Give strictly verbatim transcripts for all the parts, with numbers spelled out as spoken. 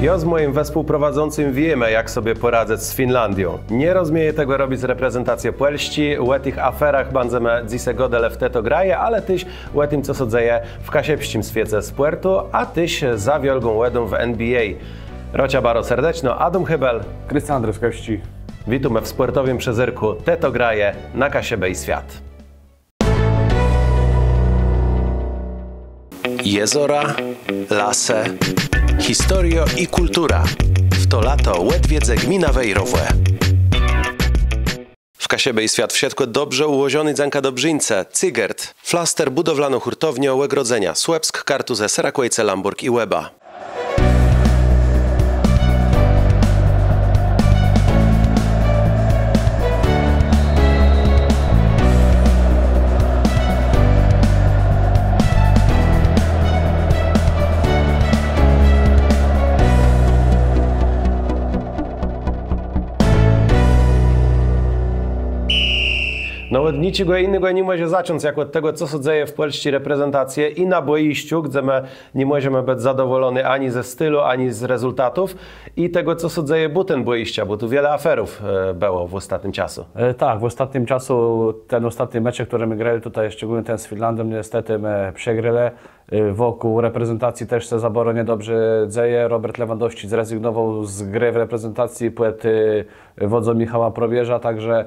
Jô z mòjim wespółprowadzącym wiémë, jak sobie pòradzëc z Finlandią. Nie rozmieje tegò robic reprezentacjô Pòlsczi. Ò tëch aferach bãdzemë dzysô gôdelë w Tej to graje, ale téż ò tim, co sã dzeje w kaszëbsczim swiece spòrtu, a téż za wiôlgą wòdą w N B A. Rôczã baro serdeczno, Adóm Hébel. Krystian Andryszkowski. Witómë w spòrtowim przezérkù Tej to graje na Kaszëbë i Swiat. Jezora, lasë, historiô i kùltura. W to lato òdwiedzë gmina Wejrowò. W Kaszëbë i Swiat wszëtkò dobrze ùłożoné dzãka dobrzińcë Cygert, flaster, bùdowlanô hùrtowniô, ògrodzenia, Słëpsk, Kartuzë, Serakòjce, Lãbòrg i Łeba. No, òd niczegò jinégò ni mòże zacząc, jak òd tegò, co sã dzeje w pòlsczi reprezentacje i na bòjiszczu, gdze më ni mòżemë bëc zadowòlony ani ze stilu, ani z rezultatów i tegò, co sã dzeje bùten bòjiszcza, bò tu wiele aferów, e, bëło w òstatnym czasu. E, tak, w òstatnym czasu, ten òstatny mecz, chtëren më grelë tutaj, szczególnie ten z Finlandią, niestetë më przegrelë. E, wòkół reprezentacje téż sã za baro niedobrze dzeje. Robert Lewandowski zrezygnowôł z grë w reprezentacje pòd, e, wòdzą Michała Probierza, tak że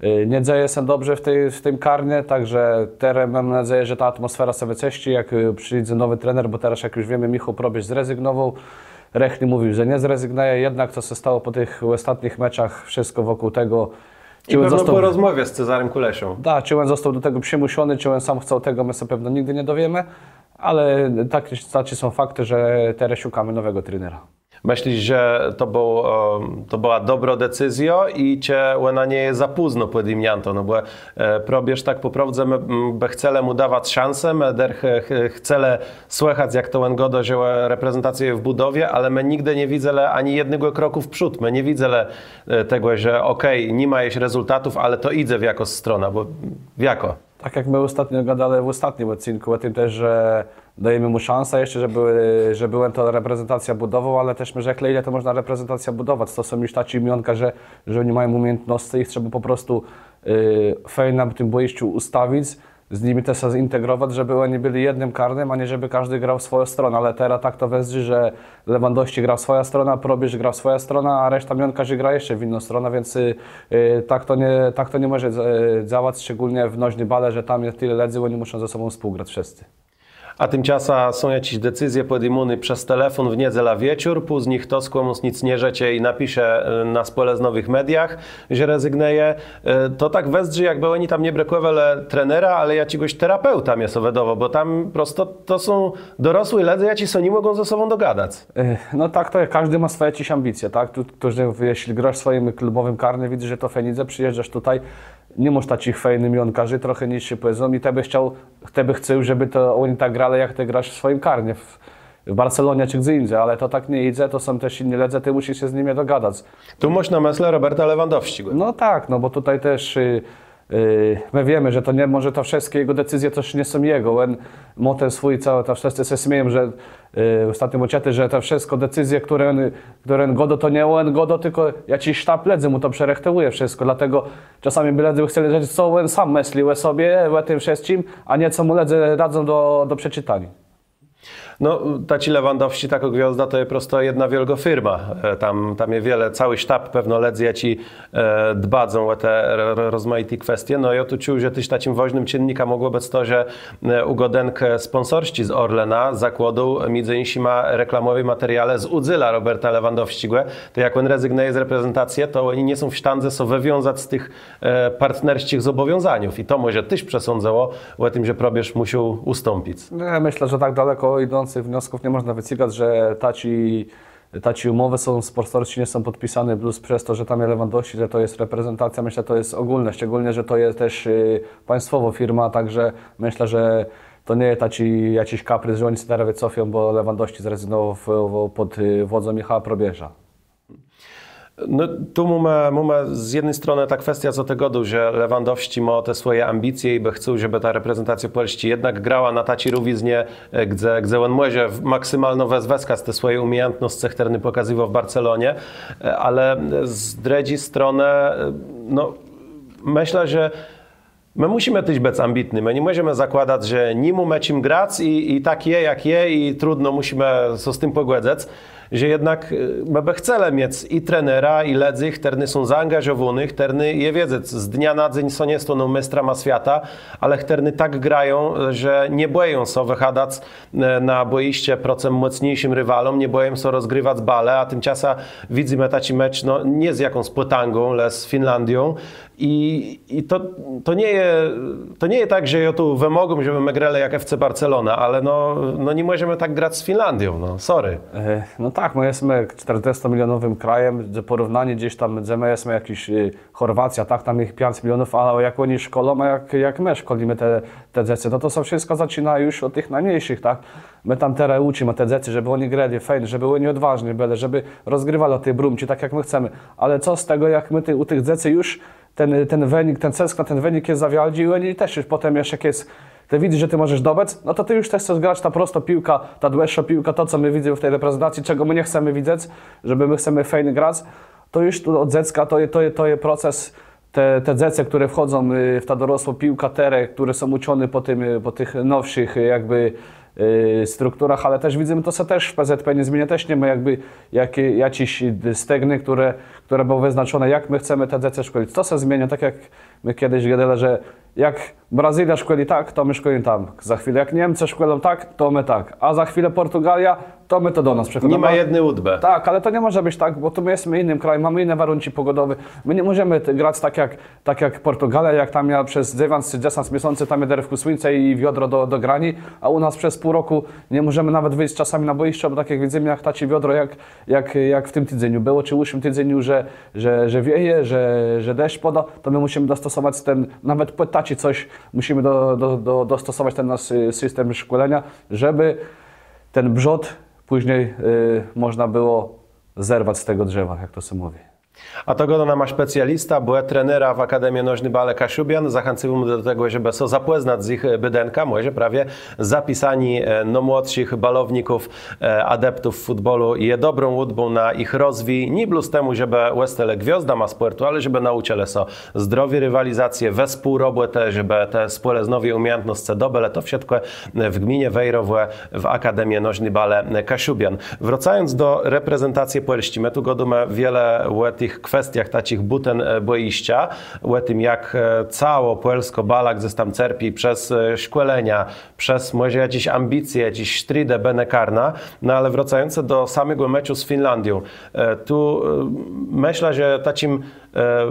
Y, nie dzeje sã dobrze w tej, w tim karnie, tak że terô móm nôdzejã, że ta atmòsfera sã wëczëscy, jak, y, przińdze nowi trener, bò terô, jak ju wiémë, Michôł Probierz zrezygnowôł. Rëchli mówił, że nie zrezygnëje, jednak co sã stało pò tëch òstatnëch meczach, wszëtkò wòkół tegò, i pewno pò rozmòwie z Cezarym Kùleszą. Da, czë òn òstôł do tegò przëmùszony, czë òn sóm chcôł tegò, më sã pewno nigdë nie dowiémë, ale taczé, taczé są faktë, że terô szukómë nowégò trenera. Mëslisz, że to béł, e, to bëła dobrô decyzjô i czë òna nie je za pózno pòdjimniãtô? No bò, e, Probierz, tak pò prôwdze, më, m, bë chcelë mù dawac szansã, më dërch, e, ch-, chcelë słëchac, jak to òn gôdô, że reprezentacjô je w bùdowie, ale më nigdë nie widzelë ani jednégò krokù w przód. Më nie widzelë, e, tegò, że òkej, ni ma jesz rezultatów, ale to jidze w jakąs stronã, bò w jaką? Tak jak më òstatno gôdelë w òstatnym òdcynkù ò tim téż, że dajemë mù szansã jesz, żebë, żebë òn tã reprezentacjã bùdowôł, ale téż më rzeklë, ile to mòżna reprezentacjã bùdowac. To są ju taczé miónka, że, że òni mają ùmiejãtnoscë, jich trzeba pò prostu, y, fejn na tim bòjiszczu ùstawic, z nima téż sã zintegrowac, żebë òni bëlë jednym karnã, a nié żebë kòżdi grôł w swòjã stronã. Ale terô tak to wëzdrzi, że Lewandowski grô w swòjã stronã, Probierz grô w swòjã stronã, a reszta miónkarzi grô jesz w jiną stronã, więc, y, y, tak to nie, tak to ni mòże, y, dzejac, szczególnie w nożny bale, że tam je tëli lëdzy, òni mùszą ze sobą współgrac wszëtcë. A timczasã są jaczés decyzje pòdjimóné przez telefón w niedzelã wieczór, pózni chtos kòmùs nick nie rzecze i napisze, y, na spòlëznowëch mediach, że rezygnëje. E, to tak wëzdrzi, jakbë òni tam nie brëkòwelë trenera, ale jaczégòs terapeùtã mie sã wëdôwô, bò tam prosto to są dorosłi lëdze, jaczi sã ni mògą ze sobą dogadac. E, no tak to je, kòżdi mô swòje jaczés ambicje, tak? Tu, tu, że jeżlë grôsz w swòjim klubòwim karnie, widzysz, że to fejn jidze, przëjéżdżôsz tutaj, ni môsz taczich fejnëch miónkarzi, trochã niższi pòzóm i të bë chcôł, të bë chcôł, żebë to òni tak grelë, jak të grôsz w swòjim karnie. W W Barcelonie czë gdze jindze, ale to tak nie jidze, to są téż jiny lëdze, të mùszisz sã z nima dogadac. Tu môsz na mëslë Roberta Lewandowsczégò. No tak, no bò tutaj téż, y, y, më wiémë, że to nie, mòże to wszëtczé jegò decyzje téż nie są jegò. Òn mô ten swój całi, to wszëtcë sã smieją, że, y, òstatno móm czëté, że to wszëtkò decyzje, chtërne òn, chtërne òn gôdô, to nié òn gôdô, tilkò jaczis sztab lëdzy mù to przërëchtowùje wszëtkò. Dlôtegò czasama bë lëdze chcelë rzec, co òn sóm mësli ò sobie, ò tim wszëtczim, a nié co mù lëdze radzą do, do przeczëtaniô. No, taczi Lewandowsczi, takô gwiôzda, to je prosto jedna wiôlgô firma. E, tam, tam je wiele, całi sztab pewno lëdzy, jaczi, e, dbają ò te ro-, ro-, rozmajité kwestie. No i jô tu czuł, że téż taczim wôżnym czinnikã mògło bëc to, że, e, ùgôdënk spònsorsczi z Orlena zakłôdôł midzë jinszima reklamòwé materiałë z ùdzélã Roberta Lewandowsczégò. To jak òn rezygnëje z reprezentacje, to òni nie są w sztãdze sã wëwiązac z tëch e, partnersczich zòbòwiązaniów i to mòże téż przesądzało ò tim, że Probierz mùszôł ùstąpic. No, jô mëszlã, że tak dalekò jidącëch wniosków nie mòżna wëcygac, że taczi, taczé ùmòwë są, spònsorsczé nie są pòdpisóné blós przez to, że tam je Lewandowsczi, że to je reprezentacjô. Mëszlã, to je ògólné, szczególnie, że to je téż, y, państwòwô firma, tak że mëszlã, że to nie je taczi jaczis kapriz, że òni sã terô wëcofają, bò Lewandowsczi zrezygnowôł w, w, pòd, y, wòdzą Michała Probierza. No, tu mómë, mómë z jedny stronë tã kwestiã, co të gôdôł, że Lewandowsczi mô te swòje ambicje i bë chcôł, żebë ta reprezentacjô Pòlsczi jednak grała na taczi rówiznie, e, gdze, gdze òn mòże w-, maksymalno wëz-, wëzwëskac te swòje ùmiejãtnoscë, chtërne pòkazywôł w Barcelonie, e, ale z drëdżi stronë, e, no, mëszlã, że më mùszimë téż bëc ambitny. Më ni mòżemë zakładac, że ni mómë czim grac i, i tak je, jak je, i trudno, mùszimë sã z tim pògòdzëc, że jednak, e, më bë chcelë miec i trenera, i lëdzy, chtërny są zaangażowóny, chtërny, je wiedzec, z dnia na dzéń sã nie stóną méstrama swiata, ale chtërny tak grają, że nie bòją sã wëchadac, e, na bòjiszcze procëm mòcniészim riwalóm, nie bòją sã rozgriwac balë, a timczasã widzymë taczi mecz, no, nié z jakąs pòtãgą, le z Finlandią. I, i to, to nie je, to nie je tak, że jô tu wëmôgóm, żebë më grelë jak F C Barcelona, ale no, no ni mòżemë tak grac z Finlandią, no, sorry. E, no tak, më jesmë czterdzescimilionowim krajã, że pòrównanié gdzes tam, że më jesmë jakôs, e, Chòrwacjô, tak, tam jich piãc milionów, ale jak òni szkòlą, a jak, jak më szkòlimë te, te dzecë, no to sã wszëtkò zaczinô ju òd tëch nômniészich, tak? Më tam terô ùczimë te dzecë, żebë òni grelë fejn, żebë òni òdwôżny bëlë, żebë rozgriwelë te brómczi tak, jak më chcemë. Ale co z tegò, jak më te, ù tëch dzecy ju ten, ten wënik, ten cësk na ten wënik je za wiôldżi i òni téż ju pòtemù, jak ju je, të widzysz, że të mòżesz dobëc, no to të ju téż chcesz grac tã prostą piłkã, tã dłëższą piłkã, to, co më widzymë w ti reprezentacji, czegò më nie chcemë widzec, żebë më chcemë fejn grac, to ju tu òd dzecka, to je, to je, to je proces, te, te dzecë, chtërne wchòdzą, y, w tã dorosłą piłkã terô, chtërne są ùczoné pò tim, y, pò tëch nowszich, y, jakbë, y, strukturach, ale téż widzymë, to sã téż w P Z P nie zmieniô, téż ni ma jakbë jaczis, jaczis, y, stegnë, chtërne, chtërne bëłë wëznaczoné, jak më chcemë te dzecë szkòlëc. To sã zmieniô, tak jak më czedës gôdelë, że jak Brazyliô szkòli tak, to më szkòlimë tam. Za chwilã jak Niemcë szkòlą tak, to më tak. A za chwilã Pòrtugaliô, to më to do nas przechòdzy. Ni ma jedny ùdbë. Tak, ale to ni mòże bëc tak, bò tu më jesmë jinym krajã, mómë jiné warënczi pògòdowé. Më ni mòżemë t-, grac tak jak, tak jak Pòrtugaliô, jak tam je przez dzewiãc czë dzesãc miesãcy, tam je dërch słuńce i wiodro do, do graniô, a ù nas przez pół rokù ni mòżemë nawet wińc czasama na bòjiszcze, bò tak jak widzymë, jak taczé wiodro, jak, jak, jak w tim tidzeniu bëło, czë ùszłim tidzeniu, że, że, że wieje, że, że deszcz pôdô, to më mùszimë dostosowac ten, nawet pòd taczé cos, mùszimë do, do, do, dostosowac ten nasz, y, system szkòleniô, żebë ten brzôd pózni, y, mòżna bëło zerwac z tegò drzewa, jak to sã mówi. A to gôdô nama specjalista, bò trenera w Akademie Nożny Balë Kaszubian. Zachãcywómë do tegò, żebë sã zapòznac z jich, e, bédënkã, mòże prawie zapisanié, e, nômłodszich balowników, e, adeptów fùtbòlu je dobrą ùdbą na jich rozwij. Nié blós temù, żebë òstelë gwiôzdama spòrtu, ale żebë naùczëlë sã zdrowi riwalizacje, wespółrobòtë, żebë te spòlëznowé ùmiejãtnoscë dobëlë. To wszëtkò w gminie Wejrowò w Akademie Nożny Balë Kaszubian. Wracając do reprezentacje Pòlsczi, më tu gôdómë wiele ò tëch kwestiach taczich bùten, e, bòjiszcza, ò tim, jak, e, całô pòlskô bala gdzes tam cerpi przez, e, szkòlenia, przez mòże jaczés ambicje, jaczés sztridë bënë karna, no ale wracającë do samégò meczu z Finlandią, e, tu, e, mëszlã, że taczim, e,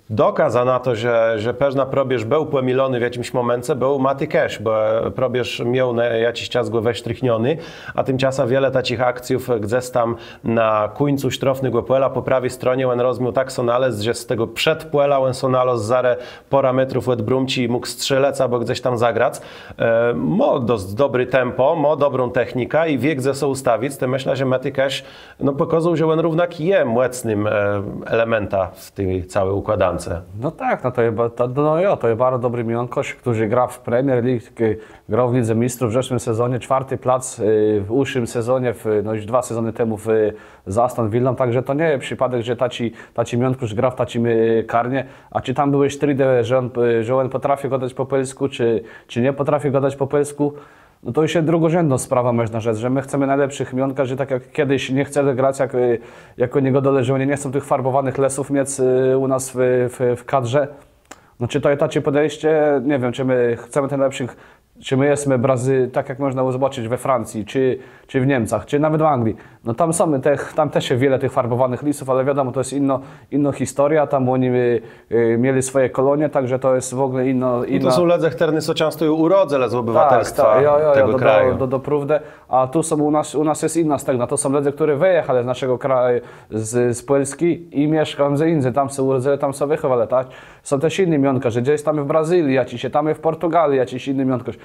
dokôzã na to, że, że përznã Probierz béł pòmilony w jaczims mòmence, béł Mati Cash, bò Probierz miôł na jaczis czas gò wësztrichnioné, a timczasã wiele taczich akcjów gdzes tam na kùńcu sztrôfnégò pòla pò prawi stronie, òn rozmiôł tak sã nalezc, że z tegò przedpòla òn sã nalôzł zarô pôrã métrów òd brómczi i mógł strzélëc abò gdzes tam zagrac. E, mô dosc dobré tempò, mô dobrą technikã i wié, gdze sã ùstawic, to mëszlã, że Mati Cash no, pòkôzôł, że òn równak je mòcnym, e, elementã w ti całi ùkłôdance. No tak, no to je ba-, to, no jo, to je baro dobri miónkôrz, chtëren grô w Premier League, k-, grôł w Lidze Méstrów w zeszłim sezonie, czwiôrti plac, e, w ùszłim sezonie, w, no ju dwa sezonë temù w, z Aston Villą, tak że to nie je przëpôdk, że taczi, taczi miónkôrz grô w taczim, e, karnie. A czë tam bëłë sztridë, że òn, e, że òn pòtrafi gadac pò pòlskù, czë, czë nie pòtrafi gadac pò pòlskù, no to ju je drëgorzãdnô sprawa, mòżna rzec, że më chcemë nôlepszich miónkarzi, tak jak czedës nie chcelë grac, jak, e, jak òni gôdelë, że òni nie chcą tëch farbòwónëch lësów miec, e, ù nas w, w, w kadrze. No czë to je taczé pòdejscé? Nie wiém, czë më chcemë tëch nôlepszich, czë më jesmë brzëdny, tak jak mòżna òbôczëc we Francji, czë, czë w Niemcach, czë nawet w Anglie. No tam są te, tam téż je wiele tëch farbòwónëch lësów, ale wiadomò, to je jinô, jinô historiô, tam òni, e, e, mielë swòje kòlonie, tak że to je w ògóle jinô, jinô... No to są lëdze, chtërny sã czãsto ju ùrodzëlë z òbëwatelstwã tegò kraju. Tak, tak, jo, jo, jo, do, do, do, do prôwdë. A tu są ù nas, ù nas je jinô stegna. To są lëdze, chtërny wëjachelë z naszégò kraju, z, z Pòlsczi i mieszkają dze jindze. Tam sã ùrodzëlë, tam sã wëchòwelë, tak? Są téż jiny miónkarze, że gdzes tam w Brazylii, jaczis, tam w Pòrtugalii, jaczis jiny miónkôrz.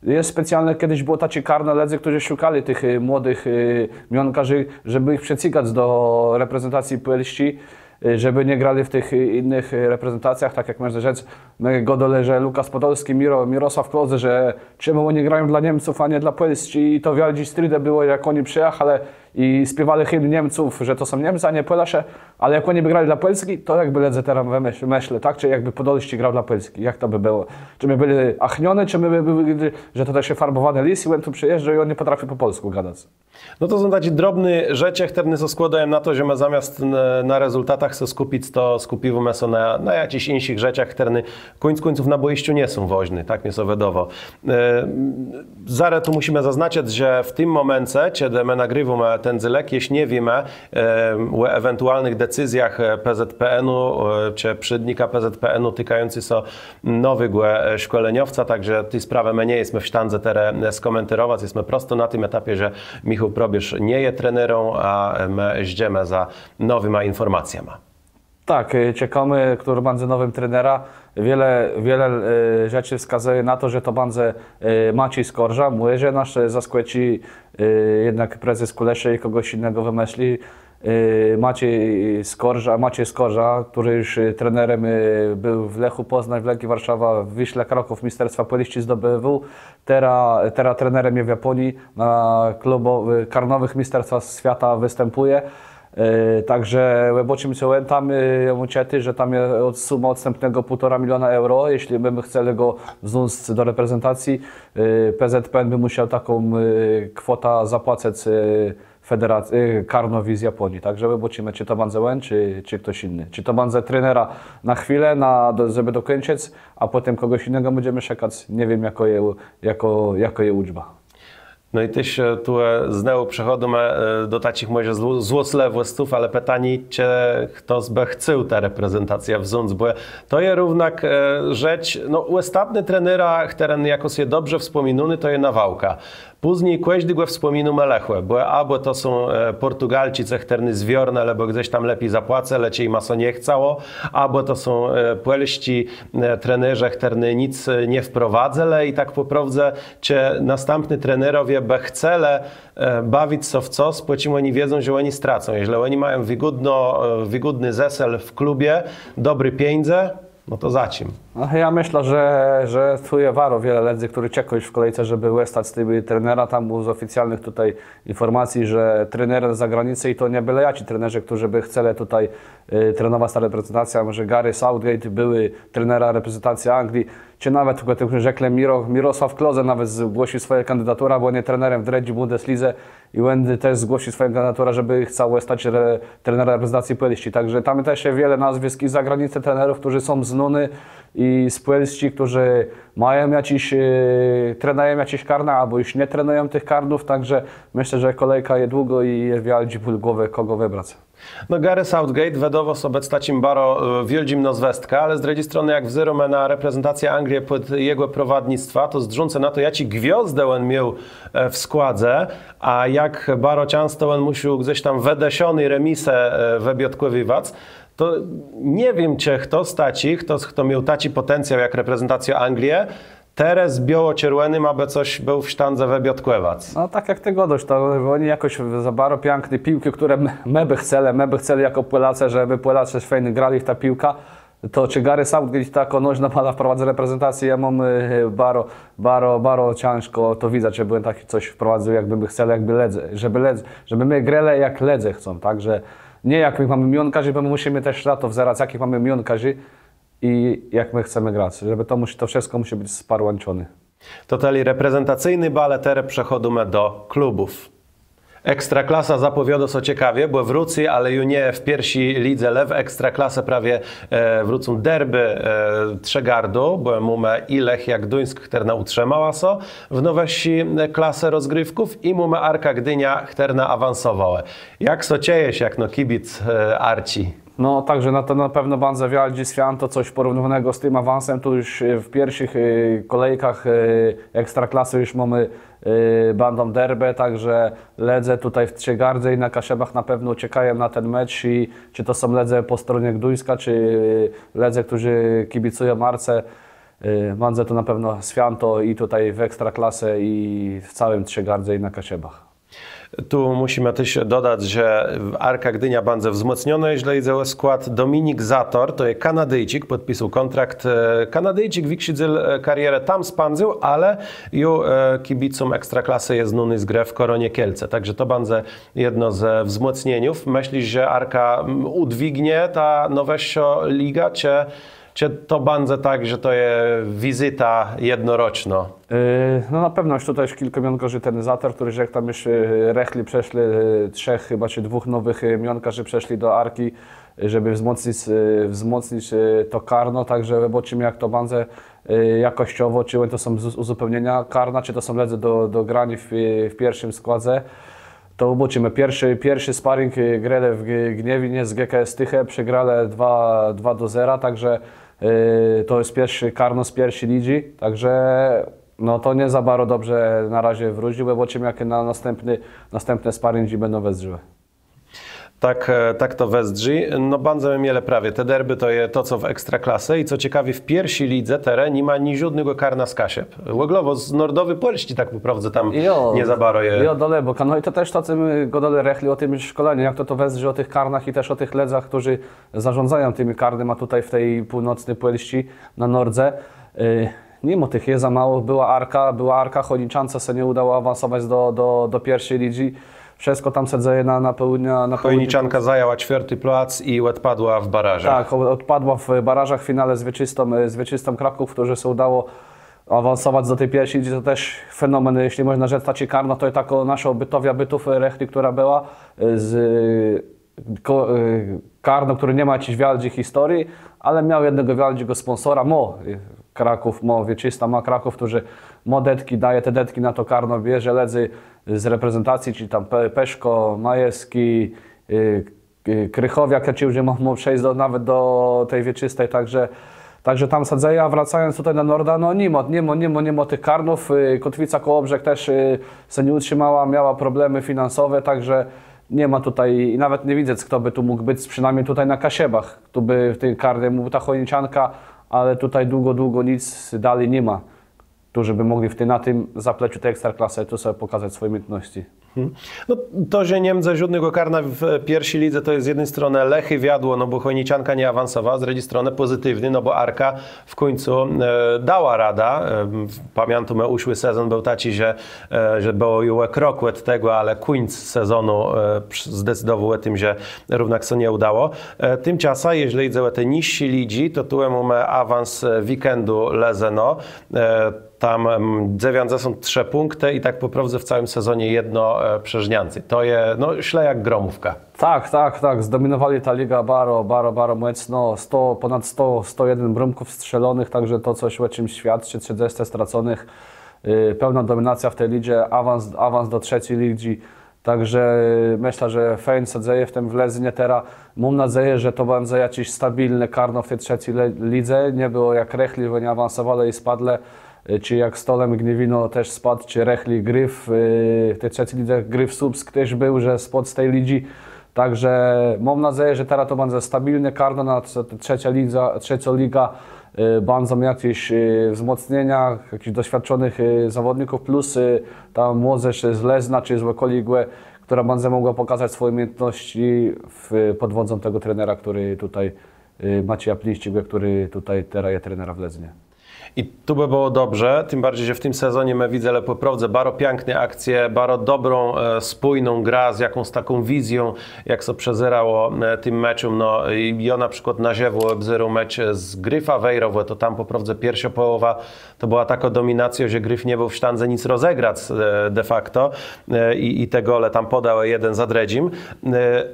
Je specjalno, czedës bëło taczé karno lëdzy, chtërny szukelë tëch, e, młodëch, e, miónkarzi, żebë jich przëcygac do reprezentacji Pòlsczi. żebë nie grelë w tëch jinëch reprezentacjach, tak jak mòże rzec, më gôdelë, że Lukas Podolski, Miro, Mirosław Klose, że czemù òni grają dlô Niemców, a nié dlô Pòlsczi, i to wiôldżé stridë bëło, jak òni przëjachelë i spiéwelë himn Niemców, że to są Niemcë, a nié Pòlôszë, ale jak òni bë grelë dlô Pòlsczi, to jakbë lëdze terô mëslelë, tak? Czë jakbë Podolsczi grôł dlô Pòlsczi, jak to bë bëło? Czë më bëlë achniony, czë më bë bëlë, że to taczi farbòwóny lis i òn tu przëjéżdżô i òn nie pòtrafi pò pòlskù gadac? No to są taczé drobné rzeczë, chtërne sã skłôdają na to, że më zamiast na, na rezultatach sã skùpic, to skùpiwómë sã na, na jaczichs jinszich rzeczach, chtërne kùńc kùńców na bòjiszczu nie są wôżné, tak mie sã wëdôwô. E, zarô tu mùszimë zaznaczëc, że w tim mòmence, czedë më nagriwómë ten dzélëk, jesz nie wiémë, e, ò ewentualnëch decyzjach, e, P Z P N-u, e, czë przédnika P Z P N-u tikającëch sã nowégò, e, szkòleniowca, tak że ti sprawë më nie jesmë w sztãdze terô, e, skòmentérowac. Jesmë prosto na tim etapie, że Michôł Probierz nie je trenerã, a, e, më żdżemë za nowima infòrmacjama. Tak, e, cekawé, chto bãdze nowim trenerã. Wiele, wiele, e, rzeczi wskazëje na to, że to bãdze, e, Maciej Skorża. Mòże nas, e, zaskòczi, e, jednak prezes Kùleszë i kògòs jinégò wëmësli. E, Maciej Skorża, Maciej Skorża, chtëren ju, e, trenerã, e, béł w Lechu Poznań, w Legii Warszawa, w Wiśle Kraków misterstwa Pòlsczi zdobiwôł. Terô, terô trenerã je w Japònii, na klubòwëch, karnowëch misterstwach swiata wëstãpùje. E, tak że òbôczimë, co òn tam, e, jô móm czëté, że tam je òd-, suma òdstãpnégò półtora miliona euro, jeżlë bë më chcelë gò wząc do reprezentacji, e, P Z P N bë mùszôł taką, e, kwòtã zapłacëc, e, federac-, e, karnowi z Japònii. Tak że òbôczimë, czë to bãdze òn, czë, czë chtos jiny. Czë to bãdze trenerã na chwilã, na, do, żebë dokùńczëc, a pòtemù kògòs jinégò bãdzemë szëkac, nie wiém, jakô je, jakô, jakô je ùdba. No i téż, e, tu, e, znowù przechòdzymë, e, do taczich mòże zło-, złoslëwòsców, ale pitanié, czë chtos bë chcôł tã reprezentacjã wząc, bò to je równak, e, rzecz, no, òstatny trenerã, chtëren jakòs je dobrze wspòminóny, to je Nawałka. Pózni kòżdégò wspòminómë lëchò, bò abò to są, e, Pòrtugalczicë, chtërny zwiornãlë, bò gdzes tam lepi zapłacëlë, czë jima sã nie chcało, abò to są, e, pòlsczi, e, trenerzë, chtërny nick, e, nie wprowadzëlë i tak pò prôwdze, czë nôstãpny trenerowie bë chcelë, e, bawic sã w cos, pò czim òni wiedzą, że òni stracą. Jeżlë òni mają wigódno, e, wigódny zesel w klubie, dobré pieniãdze, no to za czim? No, jô mëszlã, że, że tu je baro wiele lëdzy, chtërny czekają w kòlejce, żebë òstac tim trenerã. Tam bëło z òficjalnëch tutaj infòrmacji, że trenerzë z zagranicë i to nie bëlë jaczi trenerzë, chtërny bë chcelë tutaj, e, trenowac tã reprezentacjã, że Gareth Southgate, bëłi trenerã reprezentacje Anglii, czë nawet, tak jak rzeklë, Miro-, Mirosław Klose nawet zgłosił swòjã kandidaturã, bò òn je trenerã w drëdżi Bundeslidze, i òn téż zgłosił swòjã kandidaturã, żebë chcôł òstac re-, trenerã reprezentacje Pòlsczi. Tak że tam téż je wiele nôzwësk i z zagranicë trenerów, chtërny są znóny i z Pòlsczi, chtërny mają jaczés, e, trenëją jaczés karna, abò ju nie trenëją tëch karnów. Tak że mëszlã, że kòlejka je długô i je wiôldżi ból głowë, kògò wëbrac. No, Gareth Southgate wëdôwô sã bëc taczim baro, e, wiôldżim nôzwëskã, ale z drëdżi stronë, jak wzérómë na reprezentacjã Anglie pòd jegò prowadnictwã, to zdrzącë na to, jaczé gwiôzdë òn miôł, e, w składze, a jak baro czãsto òn mùszôł gdzes tam wëdëszoné remisë, e, wëbiôtkòwëwac, to nie wiém, czë chtos taczi, chtos, chto miôł taczi pòtencjôł jak reprezentacjô Anglie, terô z biôło-czerwònyma bë cos béł w sztãdze wëbiôtkòwac. No, tak jak të gôdôsz, to òni jakòs za baro piãkné piłczi, chtërne më, më bë chcelë, më bë chcelë jakò Pòlôcë, żebë Pòlôcë fejn grelë w tã piłkã. To czë Gareth Southgate taką nożną balã wprowadzy do reprezentacje, jô móm, e, baro, baro, baro cãżkò to widzec, żebë òn taczé cos wprowadzył, jakbë më chcelë, jakbë lëdze, żebë lëdze, żebë më grelë jak lëdze chcą, tak? Że nié jak më mómë miónkarzi, bò më mùszimë téż na to wzerac, jaczich mómë miónkarzi, i jak më chcemë grac, żebë to mùszi, to wszëtkò mùszi bëc sparłãczoné. To tëli reprezentacyjny bal, a terô przechòdzymë do klubów. Ekstraklasa zapòwiôdô sã cekawie, bò wrócy, ale ju nié w pierszi lidze, le w Ekstraklasã prawie, e, wrócą derbë, e, Trzëgardu, bò mómë i Lechia Gduńsk, chtërna ùtrzima sã w nôwëższi, e, klase rozgriwków, i mómë Arka Gdiniô, chtërna awansowała. Jak sã czëjesz, jakno kibic, e, Arczi? No, tak że na to na pewno bãdze wiôldżé swiãto, cos pòrównywónégò z tim awansã. Tu ju, e, w pierszich, e, kòlejkach, e, Ekstraklasë ju mómë, e, bãdą derbë, tak że lëdze tutaj w Trzëgardze i na Kaszëbach na pewno czekają na ten mecz i czë to są lëdze pò stronie Gduńska, czë, e, lëdze, chtërny kibicëją Arce, e, bãdze to na pewno swiãto i tutaj w Ekstraklasë, i w całim Trzëgardze, i na Kaszëbach. Tu mùszimë téż dodac, że Arka Gdiniô bãdze wzmòcnionô, jeżlë jidze ò skłôd. Dominik Zator, to je Kanadijczik, pòdpisôł kòntrakt. E, Kanadijczik wikszi dzél, e, karierë tam spãdzył, ale ju, e, kibicóm Ekstraklasë je znóny z grë w Kòronie Kielce. Tak że to bãdze jedno ze wzmòcnieniów. Mëslisz, że Arka, mm, ùdwignie tã nôwëższą ligã, czë, czë to bãdze tak, że to je wizyta jednorocznô? E, no na pewno ju tutaj ju kòlkò miónk, że ten Zator, chtëren ju tam ju, e, rëchli przëszlë, e, trzech chëba czë dwóch nowëch, e, miónk, że przëszlë do Arczi, żebë wzmòcnic, e, wzmòcnic, e, to karno, tak że òbôczimë, jak to bãdze, e, jakòscowò, czë to są z-, ùzupełnienia karna, czë to są lëdze do, do graniô w, w pierszim składze. To òbôczimë. Pierszi, pierszi sparing, e, grelë w G-, Gniewinie z G K S Tychy, przegrelë dwa, dwa do zera, tak że, e, to je pierszi karno z pierszi lidżi, tak że no to nié za baro dobrze na razie wróżi, òbôczimë, jak na nastãpny, nastãpné sparingdżi bãdą wëzdrzałë. Tak, e, tak to wëzdrzi. No, bãdzemë mielë prawie te derbë, to je to, co w Ekstraklasë. I co cekawé, w pierszi lidze terô ni ma ni żódnégò karna z Kaszëb. Òglowò z nordowi Pòlsczi tak pò prôwdze tam nié za baro je. Jo, dalëbóg. No i to téż to, co më gôdelë rëchli ò tim szkòlenim, jak to, to wëzdrzi ò tëch karnach i téż ò tëch lëdzach, chtërny zarządzają tima karnama tutaj w ti północny Pòlsczi, na nordze. E, Ni ma tëch, je za mało. Bëła Arka, bëła Arka, Chòjniczance sã nie ùdało awansowac do, do, do pierszi lidżi. Wszëtkò tam sã dzeje na, na pôłniu, na pôłniu. Chòjniczanka zajãła czwiôrti plac i òdpadła w barażach. Tak, ò-, òdpadła w barażach w finale z Wieczystą, e, z Wieczystą Kraków, chtërny sã ùdało awansowac do ti pierszi lidżi. To téż fenomen, jeżlë mòżna rzec, taczé karno, to je takô naszô Bëtowiô Bëtów, e, rëchli, chtërna bëła, e, z, ko-, e, karno, chtërné ni mô jaczis wiôldżi historie, ale miało jednégò wiôldżégò spònsora, mô, e, Kraków, mô, Wieczystô mô Kraków, chtëren mô dëtczi, dôwô te dëtczi na to karno, bierze lëdzy z reprezentacji, czëlë tam Pe-, Peszkò, Majewsczi, e, e, Krëchòwiôk, czë ju mô, mô przeńc do, nawet do ti Wieczysty, tak że, tak że tam sã dzeje, a wracając tutaj na nordã, no ni ma, ni ma, ni ma, ni ma tëch karnów, e, Kòtwica Kòłobrzeg téż, e, sã nie ùtrzima, miała problemë finansowé, tak że ni ma tutaj i nawet nie widzã, chto bë tu mógł bëc, przënômni tutaj na Kaszëbach. Tu bë w tim karnie mógł bëc ta Chòjniczanka, ale tutaj długò, długò nick dali ni ma. Tu, żebë mòglë w tim, na tim zapleczu ti Ekstraklasë tu sobie pòkazac swòje ùmiejãtnoscë. Mhm. No, to, że ni mdze żódnégò karna w pierszi lidze, to je z jedny stronë lëché wiadło, no bò Chòjniczanka nie awansowała, z drëdżi stronë pòzytiwné, no bò Arka w kùńcu, e, dała radã. E, pamiãtóm, ùszłi sezón béł taczi, że, e, że bëło ju ò krok òd tegò, ale kùńc sezonu, e, prz-, zdecydowôł ò tim, że równak sã nie ùdało. E, timczasã, jeżlë jidze ò te niższé lidżi, to tu mómë awans, e, weekendu Lezno. E, tam, em, dzewiãcdzesąt trzë pùnktë i tak pò prôwdze w całim sezonie jedno, e, przerzniãcé. To je, no, szlë jak gromówka. Tak, tak, tak. Zdominowelë tã ligã baro, baro, baro mòcno. Sto, pònad sto, sto jeden brómków strzelonëch, tak że to cos ò czims swiôdczi, trzëdzescë straconëch. Y, pełnô dominacjô w ti lidze, awans, awans do trzecy lidżi. Tak że mëszlã, że fejn sã dzeje w tim w Leznie terô. Móm nôdzejã, że to bãdze jaczés stabilné karno w ti trzecy le-, lidze. Nie bëło jak rëchli, bò òni awansowelë i spadlë. Y, czë jak Stolem Gniewino téż spôdł, czë rëchli Grif, y, w ti trzecy lidze Grif Słupsk téż béł, że spôdł z ti lidżi. Tak że móm nôdzejã, że terô to bãdze stabilné karno na trze-, trzeca lidza, trzecô liga. Y, bãdą jaczés, y, wzmòcnienia, jaczés doswiôdczonëch, y, zawòdników, plus, y, ta młodzéż z Lezna, czë z òkòlégò, chtërna bãdze mògła pòkazac swòje ùmiejãtnoscë w, pòd wòdzą tegò trenera, chtëren tutaj, y, Macieja Plińsczégò, chtëren tutaj terô je trenerã w Leznie. I tu bë bëło dobrze, tim barżi, że w tim sezonie më widzelë pò prôwdze baro piãkné akcje, baro dobrą, e, spójną grã z jakąs taką wizją, jak sã przezérało, e, tim meczóm. No, i jô na przikłôd na żëwò òbzérôł mecz z Grifã Wejrowò, to tam pò prôwdze pierszô pòłowa to bëła takô dominacjô, że Grif nie béł w sztãdze nic rozegrac, e, de facto, e, i, i te gòle tam pôdałë jeden za drëdżim. E,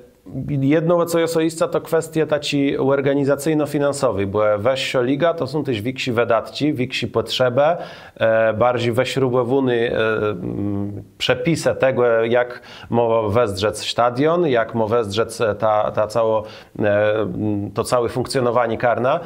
Jedno, co je òczëwisté, to kwestie taczé òrganizacyjno-finansowi, bò wëższô liga to są téż wikszé wëdôtczi, wikszé pòtrzebë, e, barżi wëszrubòwóné, e, mm, przepisë tegò, jak mô wëzdrzec stadión, jak mô wëzdrzec, e, ta, ta całô, e, mm, to całé fùnkcjonowanié karna.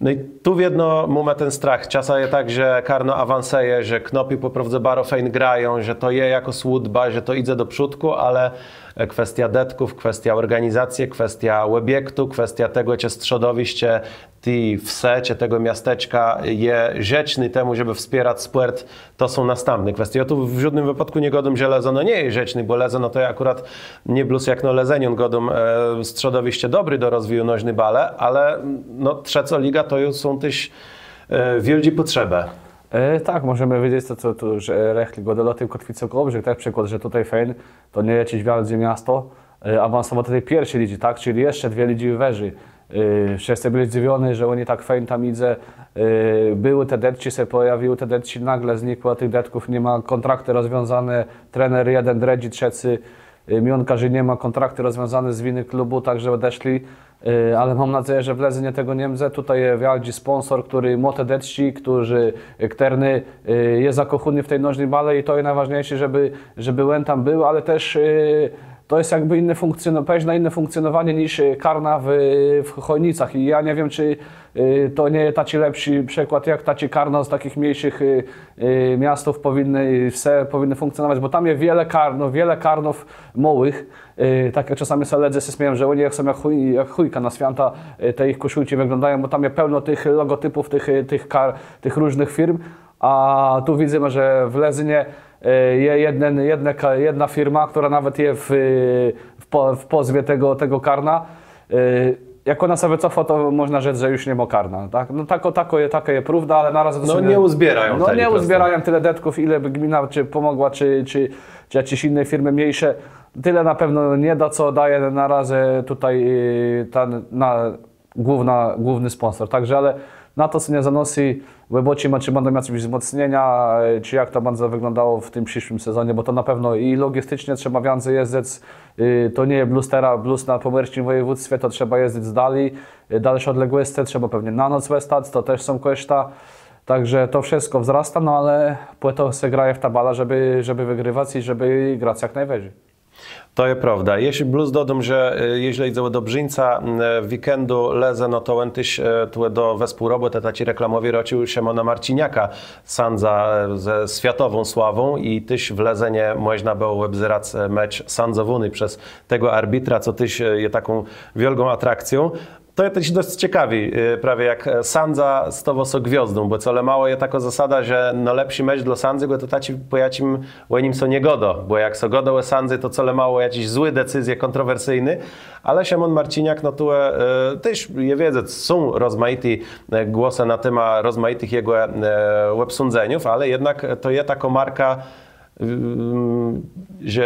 No i tu wiedno mómë ten strach. Czasã je tak, że karno awansëje, że knôpi pò prôwdze baro fejn grają, że to je jakôs ùdba, że to jidze do przódkù, ale, e, kwestiô dëtków, kwestiô òrganizacje, kwestiô òbiektu, kwestiô tegò, czë strzodowiszcze ti wsë, czë tegò miasteczka je żëczné temù, żebë wspierac spòrt, to są nôstãpné kwestie. Jô tu w żódnym wëpôdkù nie gôdóm, że Lëzëno nie je żëczné, bò Lëzëno to je akùrat nié blós jakno Lëzënión, gôdóm, e, strzodowiszcze dobré do rozwiju nożny balë, ale, no, trzecô liga to ju są téż, e, wiôldżé pòtrzebë. E, tak, mòżemë widzec to, co tu, że rëchli gôdelë ò tim Kòtwicë Kòłobrzeg, tak, przikłôd, że tutaj fejn, to nie je jaczés wiôldżé miasto, e, awansowało do ti pierszi lidżi, tak? Czëli jesz dwie lidżi wëżi. E, wszëtcë bëlë zdzëwiony, że ù nich tak fejn tam jidze. E, bëłë te dëtczi, sã pòjawiłë te dëtczi, nôgle znikłë, tëch dëtków ni ma, kòntraktë rozwiązóné, trener jeden, drëdżi, trzecy, e, miónkarzi ni ma, kòntraktë rozwiązóné z winë klubù, tak że òdeszlë. E, ale móm nôdzejã, że w Lëzënie tegò nie mdze. Tutaj je wiôldżi spònsor, chtëren mô te dëtczi, chtëren, e, chtërny, e, je zakòchóny w ti nożny balë i to je nôwôżniészé, żebë, żebë òn tam béł, ale téż, e, to je jakbë jinné fùnkcjono-, pewno jinné fùnkcjonowanié niż, e, karna w, w Chònicach. I jô nie wiém, czë, e, to nie je taczi lepszi przikłôd, jak taczé karna z taczich mniészich, e, e, miastów pòwinné, wsë pòwinné fùnkcjonowac, bò tam je wiele karnów, wiele karnów môłëch. E, tak jak czasama sã lëdze sã smieją, że òni jak są jak chùj-, jak chùjka na swiãta, e, te jich kòszulczi wëglądają, bò tam je pełno tëch logotipów, tëch, e, tëch kar-, tëch różnëch firm. A tu widzymë, że w Lëzënie, e, je jeden, jedna ka-, jedna firma, chtërna nawet je w, w pò-, w pòzwie tegò, tegò karna. E, jak òna sã wëcofô, to mòżna rzec, że ju ni mô karna, tak? No takô, takô je, takô je prôwda, ale na razë to No, sã nie ùzbiérają No, tëli nie prosto. Ùzbiérają tëli dëtków, ile bë gmina czë pòmògła, czë, czë, czë jaczés jinné firmë mniészé. Tëli na pewno nie dô, co dôwô na razë tutaj, e, ta na-, główna, główny spònsor. Tak że, ale na to sã nie zanôszô, bò òbôczimë, czë bãdą jaczés wzmòcnienia, e, czë jak to bãdze wëglądało w tim przëszłim sezonie, bò to na pewno i logisticzno trzeba wiãcy jezdzëc, e, to nie je blós terô, blós na pòmòrsczim wòjewództwie, to trzeba jezdzëc dali, e, dalszé òdległoscë, trzeba pewno na noc òstac, to téż są kòszta. Tak że to wszëtkò wzrôstô, no ale pò to sã graje w tã balã, żebë, żebë wëgrëwac i żebë grac jak nôwëżi. To je prôwda. Jesz blós dodóm, że, e, jeżlë jidze ò dobrzińca, m, e, weekendu Lëzëno, to òn téż, e, tu do wespółrobòtë taczi reklamòwi rôcził Szëmòna Marciniaka, sãdzã, e, ze swiatową sławą i téż w Lëzënie mòżna bëło òbzerac, e, mecz sãdzowóny przez tegò arbitra, co téż, e, je taką wiôlgą atrakcją. To je téż dosc cekawi, e, prawie jak, e, sãdza stôwô sã gwiôzdą, bò colemało je takô zasada, że nôlepszi mecz dlô sãdzégò to taczi, pò jaczim ò nim sã nie gôdô, bò jak sã gôdô ò sãdzy, to colemało jaczés złé decyzje, kòntrowersyjné, ale Szëmón Marciniak, no tu, e, téż je wiedzec, są rozmajité, e, głosë na témã rozmajitëch jegò, e, òbsądzeniów, ale jednak to je takô marka, mm, że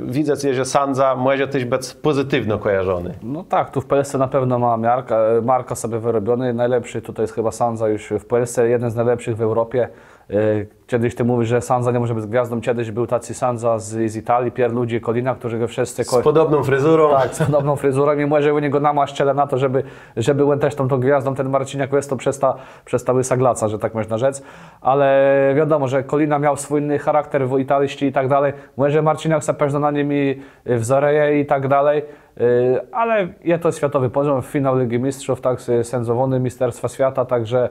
widzec je, że sãdza mòże téż bëc pòzytiwno kòjarzony. No tak, tu w Pòlsce na pewno mô markã, markã sobie wërobioną. Nôlepszi tutaj je chëba sãdza ju w Pòlsce, jeden z nôlepszich w Eùropie. E, czedës të mówisz, że sãdza ni mòże bëc gwiôzdą. Czedës béł taczi sãdza z, z Italii, Pierluigi Collina, chtërnégò wszëtcë Z kò- pòdobną frizurą. Tak, z pòdobną frizurą i mòże ù niegò nama szczelë na to, żebë, żebë òn téż tam tą gwiôzdą, ten Marciniak, òstôł przez tã, przez tã łësą glacã, że tak mòżna rzec. Ale wiadomò, że Collina miôł swój jiny charakter w Italii i tak dali. Mòże Marciniak sã pewno na nim i, e, wzorëje i tak dali. E, ale je to swiatowi pòziom, finał Lidżi Mistrzów, tak, s-, sãdzowóny Mésterstwa Swiata, tak że,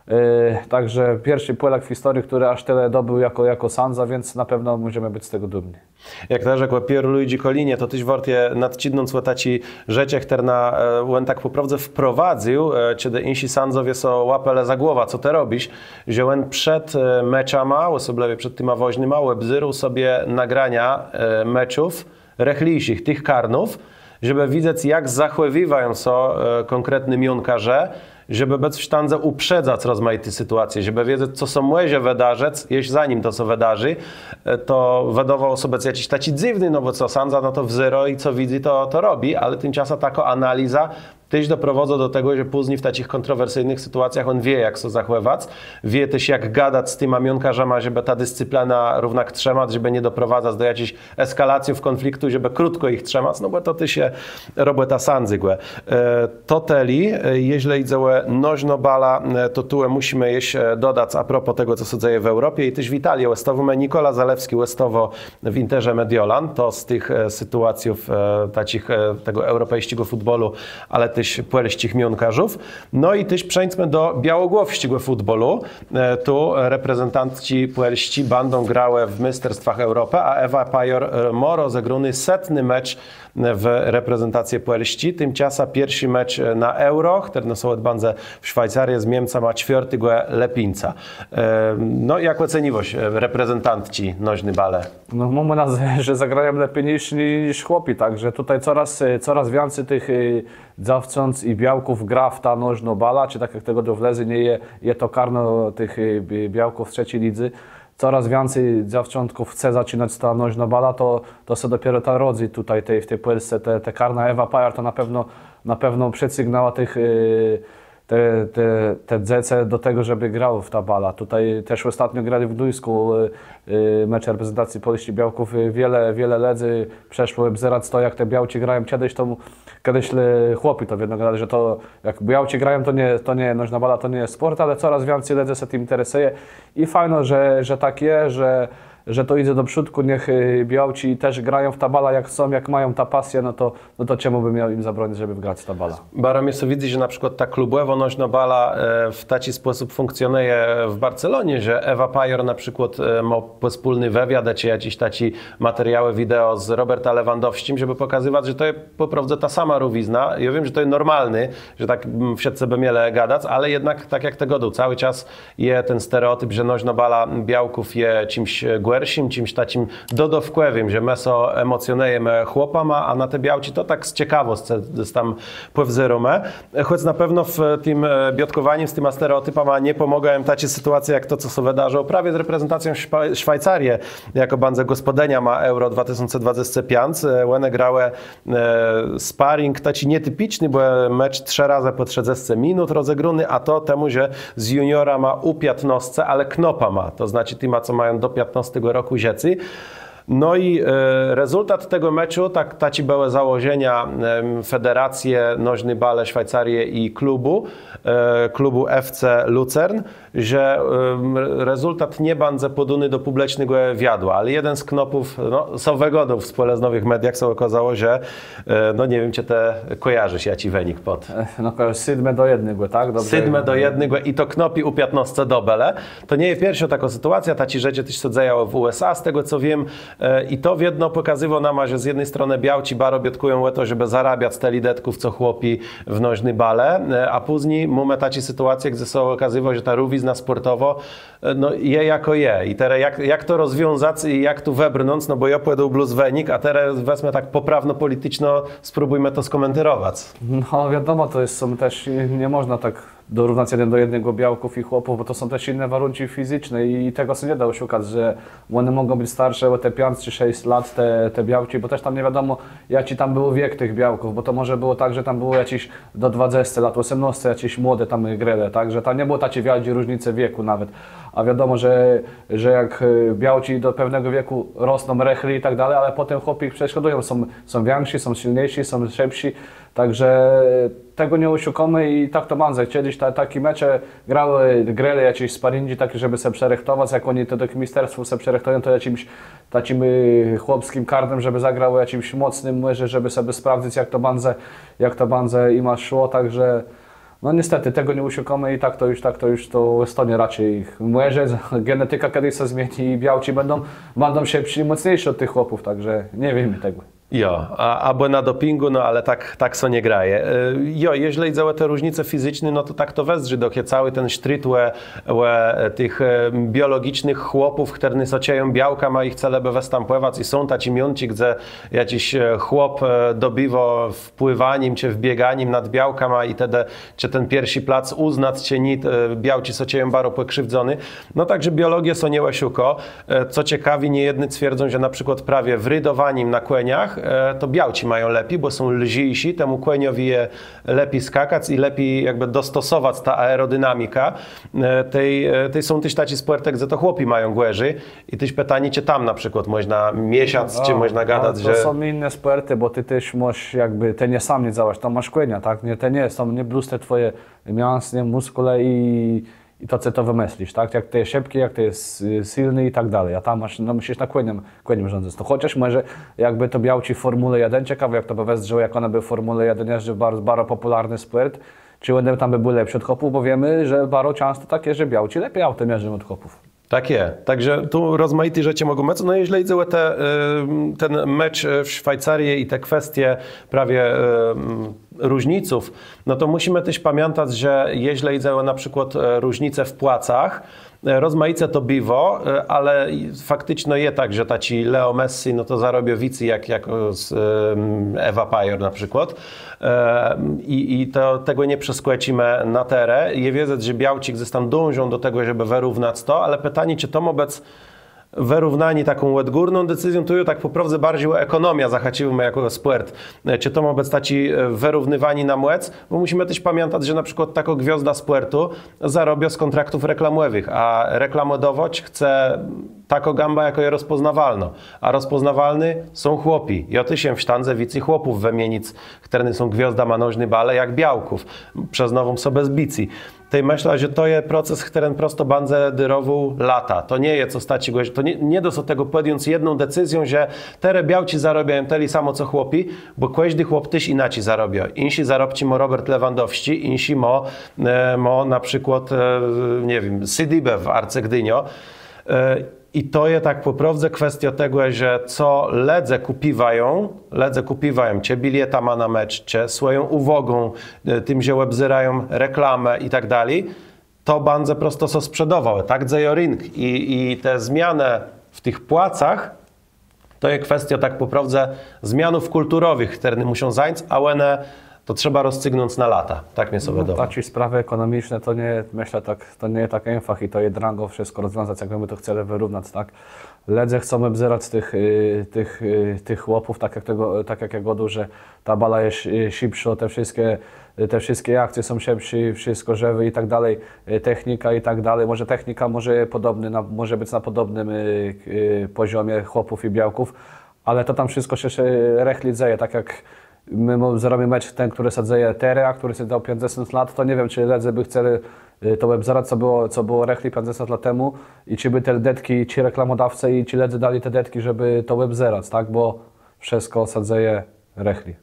e, tak że pierszi Pòlôk w historie, chtëren jaż tëli dobéł jakò, jakò sãdza, więc na pewno mòżemë bëc z tegò dëmny. Jak të rzekł ò Pierluigi Collinie, to téż wôrt je nadczidnąc ò taczi rzeczë, chtërną, e, òn tak pò prôwdze wprowadzył, e, czedë jinszi sãdzowie sã łapelë za głowã, co të robisz, że òn przed, e, meczama, òsoblëwie przed tima wôżnyma, òbzérôł sobie nagrania, e, meczów, rëchlészich, tëch karnów, żebë widzec, jak zachòwiwają sã, e, kònkretny miónkarze, żebë bëc w sztãdze ùprzedzac rozmajité sytuacje, żebë wiedzec, co sã mòże wëdarzëc, jesz zanim to sã wëdarzi. E, to wëdôwało sã bëc jaczés taczé dzywné, no bò co, sãdza, no to wzérô i co widzy, to, to robi, ale timczasã takô analiza téż doprowôdzô do tegò, że pózni w taczich kòntrowersyjnëch sytuacjach òn wié, jak sã zachòwac, wié téż, jak gadac z tima miónkarzama, żebë tã discyplinã równak trzëmac, żebë nie doprowadzac do jaczichs eskalacjów kònfliktu, żebë krótkò jich trzëmac, no bò to téż je robòta sãdzégò. E, to tëli, e, jeżlë jidze ò nożną balã, e, to tu mùszimë jesz, e, dodac a propos tegò, co sã dzeje w Eùropie i téż w Italie. Òstôwô, Nicola Zalewski òstôwô w Interze Mediolan, to z tëch, e, sytuacjów, e, taczich, e, tegò eùropejsczégò fùtbòlu, ale téż pòlsczich miónkarzów. No i téż przeńdzmë do białogłowsczégò fùtbòlu. E, tu reprezentantczi Pòlsczi bãdą grałë w mésterstwach Eùropë, a Ewa Pajor, e, mô rozegróny setny mecz w reprezentacje Pòlsczi. Timczasã pierszi mecz na Euro, chtërne sã òdbãdze w Szwajcarie, z Miemcama czwiôrtégò lëpińca. E, no, jak òceniwôsz, e, reprezentantczi nożny balë? No, móm nôdzejã, że zagrają lepi niż, niż chłopi, tak że tutaj corôz, e, corôz wiãcy tëch, e, dzéwcząt i białków grô w tã nożną balã, czë tak jak tegò do w Lëzënie je, je to karno tëch, e, bi-, białków w trzecy lidze. Corôz wiãcy dzéwczątków chce zaczënac tã nożną balã, to, to sã dopiérze tak rodzy tutaj tej, w ti Pòlsce, te, te karna. Ewa Pajor to na pewno, na pewno przëcygnãła tëch, e, te, te, te dzecë do tegò, żebë grałë w tã balã. Tutaj téż òstatno grelë w Gduńskù, e, e, mecze reprezentacje Pòlsczi białków. E, wiele, wiele lëdzy przëszło òbzerac to, jak te białczi grają. Czedës to, czedës le chłopi to wiedno gôdelë, że to jak białczi grają, to nie, to nie je nożnô bala, to nie je spòrt, ale corôz wiãcy lëdzy sã tim jinteresëje. I fajno, że, że tak je, że, że to jidze do przódkù, niech, e, białczi téż grają w tã balã, jak chcą, jak mają tã pasjã, no to, no to czemù bë miôł jim zabrónic, żebë grac w tã balã? Baro mie sã widzy, że na przikłôd ta klubòwô nożnô bala, e, w taczi spòsób fùnkcjonëje w Barcelonie, że Ewa Pajor na przikłôd, e, mô pòspólny wëwiôd, czë jaczés taczé materiałë wideo z Robertã Lewandowsczim, żebë pòkazëwac, że to je pò prôwdze ta sama rówizna. Jô wiém, że to je normalné, że tak, mm, wszëtcë bë mielë gadac, ale jednak, tak jak të gôdôł, całi czas je ten stereòtip, że nożnô bala białków je czims, e, gòrszim, czims taczim dodôwkòwim, że më sã emòcjonëjemë chłopama, a na te białczi to tak z cekawòscë, z tam pòwzérómë. Chòc na pewno w tim, e, biôtkòwanim z tima stereòtipama nie pòmôgają taczé sytuacje jak to, co sã wëdarzëło prawie z reprezentacją Szpa-, Szwajcarie, jakô bãdze gòspòdëniama Euro dwa tësące dwadzesce piãc. E, òne grałë, e, sparing taczi nietipiczny, bò mecz trzë razë pò trzëdzescë minut rozegróny, a to temù, że z juniorama ù piãtnôsce, ale knôpama, to znaczi tima, co mają do piãtnôstégò rokù żëcô. No i, e, rezultat tegò meczu, tak, taczé bëłë założenia, em, Federacje Nożny Balë Szwajcarie i klubù, e, klubù F C Lucern, że, em, re-, rezultat nie bãdze pòdóny do pùblicznégò wiadła, ale jeden z knôpów, no, sã wëgôdôł w spòlëznowëch mediach, sã òkôzało, że, e, no, nie wiém, czë të kòjarzisz, jaczi wënik pôdł. E, no, ko-, sétmë do jednégò, tak? Dobrze. Sétmë do jednégò i to knôpi ù piãtnôsce dobëlë. To nie je pierszô takô sytuacjô, taczé rzeczë téż sã dzejałë w U S A, z tegò co wiém. E, i to wiedno pòkazywô nama, że z jedny stronë białczi baro biôtkùją ò to, żebë zarabiac tëli dëtków, co chłopi w nożny balë, e, a pózni mómë taczé sytuacje, gdze sã òkazywô, że ta rówizna spòrtowô, e, no, je jakô je. I terô jak, jak to rozwiązac i jak tu wëbrnąc, no bò jô pòdôł blós wënik, a terô wezmë tak pòprawno pòliticzno, spróbùjmë to skòmentérowac. No, wiadomò, to je, są téż, nie mòżna tak dorównac jeden do jednégò białków i chłopów, bò to są téż jinné warënczi fizyczné i, i tegò sã nie dô òszukac, że òne mògą bëc starszé ò te piãc czë szesc lat, te, te białczi, bò téż tam nie wiadomò, jaczi tam béł wiek tëch białków, bò to mòże bëło tak, że tam bëło jaczés do dwadzesce lat, òsemnôsce, jaczés młodé tam grelë, tak, że tam nie bëło taczi wiôldżi różnicë wiekù nawet. A wiadomò, że, że jak, e, białczi do pewnégò wiekù rosną rëchli i tak dali, ale pòtemù chłopi przeszkôdają, są, są wiãkszi, są silniészi, są szëbszi, tak że tegò nie òszukómë i tak to bãdze. Czedës ta-, taczé mecze grałë, grelë jaczés sparindżi taczé, żebë sã przërëchtowac, jak òni to do misterstwa sã przërëchtëją, to jaczims taczim, y, chłopsczim karnã, żebë zagrac jaczims mòcnym mòże, żebë sobie sprawdzëc, jak to bãdze, jak to bãdze jima szło, tak że, no niestetë, tegò nie òszukómë i tak to ju, tak to ju to òstónie raczi. Mòże genetika czedës sã zmieni i białczi bãdą, bãdą szëbszé i mòcniészé òd tëch chłopów, tak że nie wiémë tegò. Jo, a, abò na dopingù, no ale tak, tak sã nie graje. E, jo, jeżlë jidze ò te różnice fizyczné, no to tak to wëzdrzi, doch je całi ten sztrit ò, ò, e, tëch, e, biologicznëch chłopów, chtërny sã czëją białkama i chcelëbë wëstãpòwac i są taczé miónczi, gdze jaczis, e, chłop, e, dobiwô w pływanim czë w bieganim nad białkama i tedë czë ten pierszi plac ùznac, czë nié, e, białczi sã czëją baro pòkrziwdzoné. No tak że biologie sã nie òszukô. E, co cekawé, niejedny twierdzą, że na przikłôd prawie w ridowanim na kòniach, e, to białczi mają lepi, bò są lżészé, temù kòniowi je lepi skakac i lepi jakbë dostosowac tã aerodinamikã. E, tej, e, tej są téż taczé spòrtë, gdze to chłopi mają gòrzi. I téż pitanié, czë tam na przikłôd mòżna mieszac, czë mòżna gadac, że... No, to są jinné spòrtë, bò të téż môsz jakbë, të nie sóm nie dzełasz, tam môsz kònia, tak? Nié, të nie, są nié blós te twòje miãsnie, mùskùle i, i to, co të wëmëslisz, tak? Jak të jes szëbczi, jak të jes, y, silny i tak dalej. A tam masz, no, mùszisz na kòniu, kòniu rządzëc. To chòcô mòże, jakbë to białczi w Formùle jeden, cekawé, jak to bë wëzdrzało, jak òne bë w Formùle jeden jezdzyłë, baro, baro pòpùlarny spòrt, czë òne tam bë bëłë lepszé òd chłopów, bò wiémë, że baro czãsto tak je, że białczi lepi autã jeżdżą òd chłopów. Tak je. Tak że tu rozmajité rzeczë mògą bëc. No, jeżlë jidze ò te, y, ten mecz, y, w Szwajcarii i te kwestie prawie, y, różniców, no to mùszimë téż pamiãtac, że jeżlë jidze ò na przikłôd, e, różnice w płacach, e, rozmajice to biwô, e, ale i fakticzno je tak, że taczi Leo Messi, no to zarôbiô wicy jak, jak, e, z, em, Ewa Pajor na przikłôd. E, i, i to, tegò nie przeskòczimë na terô. Je wiedzec, że białczi gdzes tam dążą do tegò, żebë wërównac to, ale pitanié, czë to mô bëc wërównanié taką òdgórną decyzją, tu ju tak pò prôwdze barżi ò ekònomiã zahacziwómë jakò spòrt. E, czë to mô bëc taczé, e, wërówniwanié na mòc? Bò mùszimë téż pamiãtac, że na przikłôd takô gwiôzda spòrtu zarôbiô z kòntraktów reklamòwëch, a reklamòdôwôcz chce takô gãba, jakô je rozpòznawalnô. A rozpòznawalny są chłopi. Jô téż jem w sztãdze wicy chłopów wëmienic, chtërny są gwiôzdama nożny balë, jak białków. Przez nową sobą zbici. Tej mëszlã, że to je proces, chtëren prosto bãdze dérowôł lata. To nie je cos taczégò, że to nie, nie dô sã tegò pòdjąc jedną decyzją, że terô białczi zarôbiają tëli samò, co chłopi, bò kòżdi chłop téż jinaczi zarôbiô. Jinszi zarobczi mô Robert Lewandowsczi, jinszi mô, e, mô na przikłôd, e, nie wiém, Sidibe w Arce Gdiniô. E, I to je tak pò prôwdze kwestiô tegò, że co lëdze kùpiwają, lëdze kùpiwają, czë biliétama na mecz, czë swòją ùwôgą, e, tim, że òbzérają reklamã i tak dali, to bãdze prosto sã sprzedôwało. Tak dzejô rënk. I, i te zmianë w tëch płacach, to je kwestiô tak pò prôwdze zmianów kùlturowëch, chtërne mùszą zańc, a òne to trzeba rozcygnąc na lata. Tak mie sã wëdôwô. Taczé sprawë ekònomiczné to nie, mëszlã, tak, to nie je tak einfach i to je drãgò wszëtkò rozwiązac, jak më to chcemë wërównac, tak? Lëdze chcą òbzerac tëch, y, tëch, y, tëch chłopów, tak jak tegò, tak jak jô gôdôł, że ta bala je sz-, y, szybszô, te wszëtczé, y, te wszëtczé akcje są szybszé, wszëtkò żëwé i tak dali, y, technika i tak dali. Mòże technika mòże pòdobny na, mòże bëc na pòdobnym, y, y, pòzomie chłopów i białków, ale to tam wszëtkò sã, sã rëchli dzeje, tak jak më, më zrobiemë mecz ten, chtëren sã dzeje terô, a chtëren sã dzôł piãcdzesąt lat, to nie wiém, czë lëdze bë chcelë, y, to òbzerac, co bëło, co bëło rëchli piãcdzesąt lat temù i czë bë te dëtczi, czë reklamòdôwcë i czë lëdze dali te dëtczi, żebë to òbzerac, tak? Bò wszëtkò sã dzeje rëchli.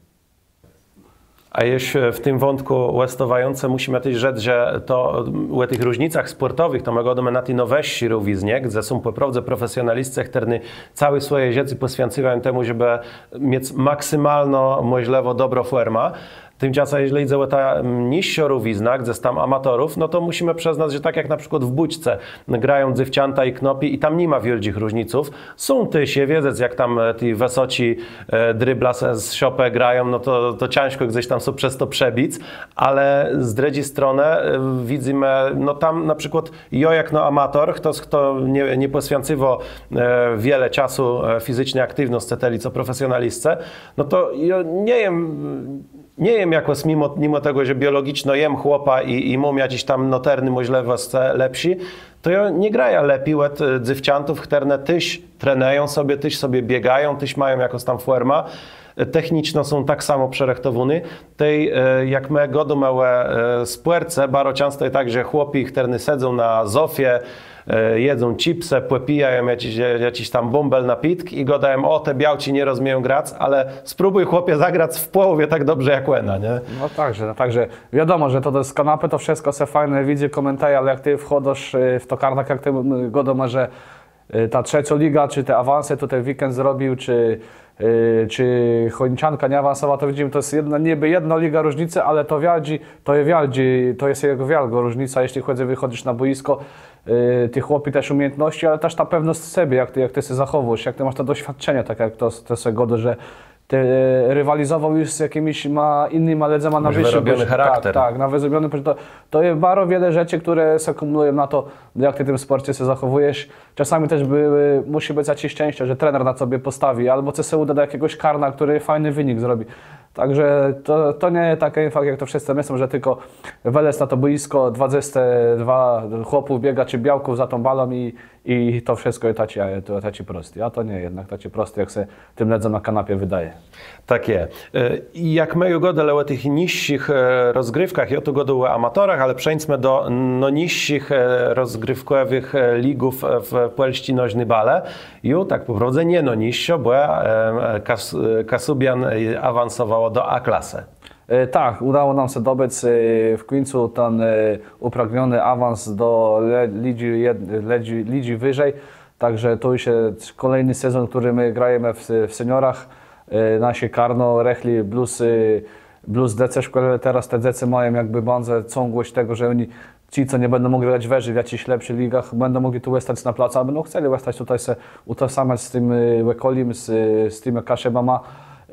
A jesz, e, w tim wątkù òstôwającë, mùszimë téż rzec, że to, e, ò tëch różnicach spòrtowëch, to më gôdómë na ti nôwëższi rówiznie, gdze są pò prôwdze profesjonaliscë, chtërny całé swòje żëcé pòswiãcywają temù, żebë miec maksymalno mòżlëwò dobrô fòrma. Timczasã, jeżlë jidze ò ta, mm, niższô rówizna, gdze są tam amatorów, no to mùszimë przëznac, że tak jak na przikłôd w bùczce grają dzéwczãta i knôpi i tam ni ma wiôldżich różniców, Są téż, je wiedzec, jak tam, e, ti wësoczi, e, driblasë z szopë grają, no to, to cãżkò gdzes tam sã przez to przebic, ale z drëdżi stronë, e, widzymë, no tam na przikłôd jô jakno amator, chtos, chto nie, nie pòswiãcywô, e, wiele czasu, e, fizyczny aktiwnoscë, tëli co profesjonaliscë, no to jô nie jem, nie jem jakòs, mimò, mimò tegò, że biologiczno jem chłopã i, i móm jaczés tam notërné mòżlëwòscë lepszé, to jô nie grajã lepi òd, e, dzéwczãtów, chtërne téż trenëją sobie, téż sobie biegają, téż mają jakąs tam fòrmã, e, techniczno są tak samò przërëchtowóny. Tej, e, jak më gôdómë ò, e, spòrce, baro czãsto je tak, że chłopi, chtërny sedzą na zofie, e, jedzą chipsë, pòpijają jaczis, jaczis tam bąbel napitk i gôdają: „Ò, te białczi nie rozmieją grac”, ale spróbùj, chłopie, zagrac w pòłowie tak dobrze jak òna, nié? No tak że, no tak że wiadomò, że to, to z kanapë to wszëtkò sã fejn widzy, kòmentëje, ale jak të wchôdôsz, e, w to karno, jak të, m, gôdómë, że, e, ta trzecô liga, czë te awanse, to ten weekend zrobił, czë, e, czë Chòjniczanka nie awansowa, to widzymë, to je jedna, niby jedna liga różnicë, ale to wiôldżi, to je wiôldżi, to je jegò wiôlgô różnica, jeżlë chòdzy, wëchôdôsz na bòjiskò, e, ti chłopi téż ùmiejãtnoscë, ale téż ta pewnosc sebie, jak të, jak të sã zachòwùjesz, jak të môsz to doswiôdczenié, tak jak to, to sã gôdô, że të, e, riwalizowôł ju z jaczima jinyma lëdzama na wëższim pòzomie. Môsz wërobiony charakter. Tak, tak, na wëższim pòzomie. To, to je baro wiele rzeczi, chtërne sã kùmùlëją na to, jak të w tim spòrce sã zachòwùjesz. Czasama téż bë-, mùszi bëc jaczés szczescé, że trener na cebie pòstawi, abò cë sã ùdô do jaczégòs karna, chtëren fejny wënik zrobi. Tak że to, to nie je taczi fakt, jak to wszëtcë mëszlą, że tilkò wëlezc na to bòjiskò, dwadzesce dwa chłopów biegô czë białków za tą balą i, I to wszëtkò je taczé, to taczé prosté. A to nie je jednak taczé prosté, jak sã tim lëdzóm na kanapie wëdôwô. Tak je. E, i jak më ju gôdelë ò tëch niższich, e, rozgriwkach, jô tu gôdôł ò amatorach, ale przeńdzmë do nôniższich, e, rozgriwkòwëch, e, ligów, e, w pòlsczi nożny balë. Ju, tak pò prôwdze nié nôniższô, bò, e, e, Kas-, e, Kasubian, e, awansowało do A klasë. E, tak, ùdało nóm sã dobëc, e, w kùńcu ten, e, ùpragniony awans do le-, lidżi jed-, lidżi, lidżi wëżi. Tak że to ju je kòlejny sezón, chtëren më grajemë w, w seniorach. E, naszé karno rëchli blós, e, blós dzecë szkòlëło, terô te dzecë mają jakbë bãdze cągłosc tegò, że òni, ti, co nie bãdą mòglë grac wëżi w jaczichs lepszich ligach, bãdą mòglë tu òstac na placu, a bãdą chcelë òstac tutaj, sã ùtożsamiac z tim, e, òkòlim, z, z tima Kaszëbama,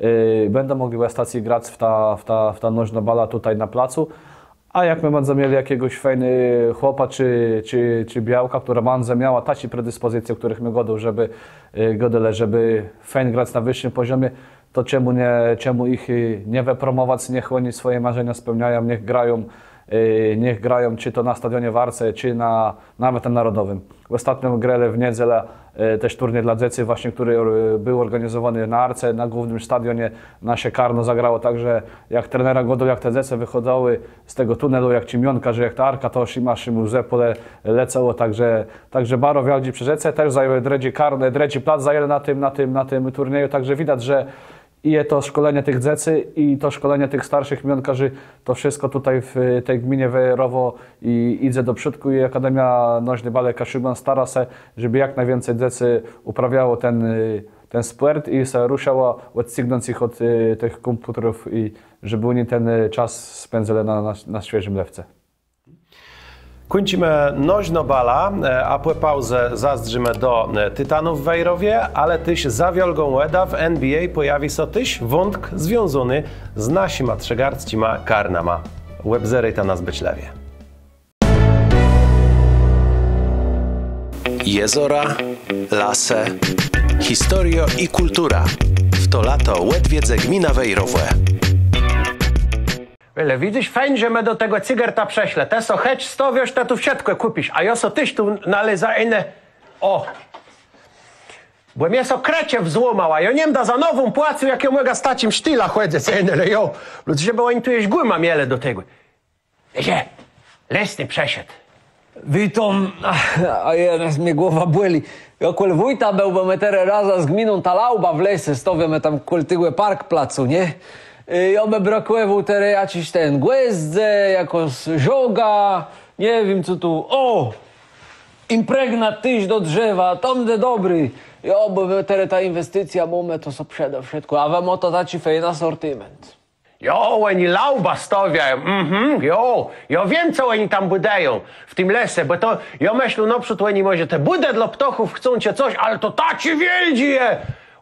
e, bãdą mòglë òstac i grac w tã, w tã, w tã nożną balã tutaj na placu. A jak më bãdzemë mielë jaczégòs fejn chłopa czë, czë, czë białkã, chtërna bãdze miała taczé predispòzycje, ò chtërnëch më gôdelë, żebë, e, gôdelë, żebë fejn grac na wëższim pòzomie, to czemù nié, czemù jich, e, nie wëpromòwac, niech òni swòje marzenia spełniają, niech grają, e, niech grają czë to na stadionie w Arce, czë na, nawet na Narodowim. Òstatno grelë w niedzelã, e, téż turniej dlô dzecy własnie, chtëren, e, béł òrganizowóny na Arce, na głównym stadionie. Naszé karno zagrało tak, że jak trenera gôdôł, jak te dzecë wëchôdałë z tegò tunelu, jak ti miónkarze, jak ta Arka, to ju mòże mù łzë pòle-, lecałë, tak że, tak że baro wiôldżé przeżëcé, téż zajãlë drëdżi karno, drëdżi plac zajãlë na tim, na tim, na tim turnieju, tak że widac, że i je to szkòlenié tëch dzecy, i to szkòlenié tëch starszich miónkarzy, to wszëtkò tutaj w, e, ti gminie Wejrowò i jidze do przódkù i Akademiô Nożny Balë Kaszëbów starô sã, żebë jak nôwicy dzecy ùprawiało ten, e, ten spòrt i sã rëszało, òdcygnąc jich òd, e, tëch kómpùtrów i żebë òni ten, e, czas spãdzëlë na, na, na swiéżim lëfce. Kùńczimë nożną balã, e, a pò paùzie zazdrzimë do, e, Titanów w Wejrowie, ale téż za wiôlgą wòdã w N B A pòjawi sã téż wątk związóny z naszima trzëgardzczima karnama. Òbzérôjta nas bôczlëwie. Jezora, lasë, historiô i kùltura. W to lato òdwiedzë gminã Wejrowò. Ale widzysz, fejn, że më do tegò Cygerta przëszlë. Të so chëcz stôwiôsz, të tu wszëtkò kùpisz, a jô so téż tu nalézã jiné. Ò! Bò mie sã krëczew złómała, jô nie mdã za nową płacył, jak jô mògã z taczim sztilã chòdzëc, ale jo. Lëdze, żebë òni tu jesz gùmã mielë do tegò. Wiész, lesny przëszedł. Witóm. Ach, a jenë, mie głowa bòli. Jô kòl wójta béł, bò më terô razã z gminą tã laubã w lese stôwiómë tam kòl tegò parkplacu, nié? Y, jô bë brëkòwôł terô jaczis ten gòzdze, jakôs żôga, nie wiém, co tu. Ò! Impregnat téż do drzewa, to mdze dobri. Jo, bò më terô tã inwesticjã mómë, to sã przëdô wszëtkò. A wë môta taczi fejn asortiment. Jo, òni laubã stôwiają, mhm, jo. Jô wiém, co òni tam bùdëją w tim lese, bò to, jô mëszlã, nôprzód òni mòże te bùdë dlô ptôchów chcą, czë cos, ale to taczé wiôldżé je.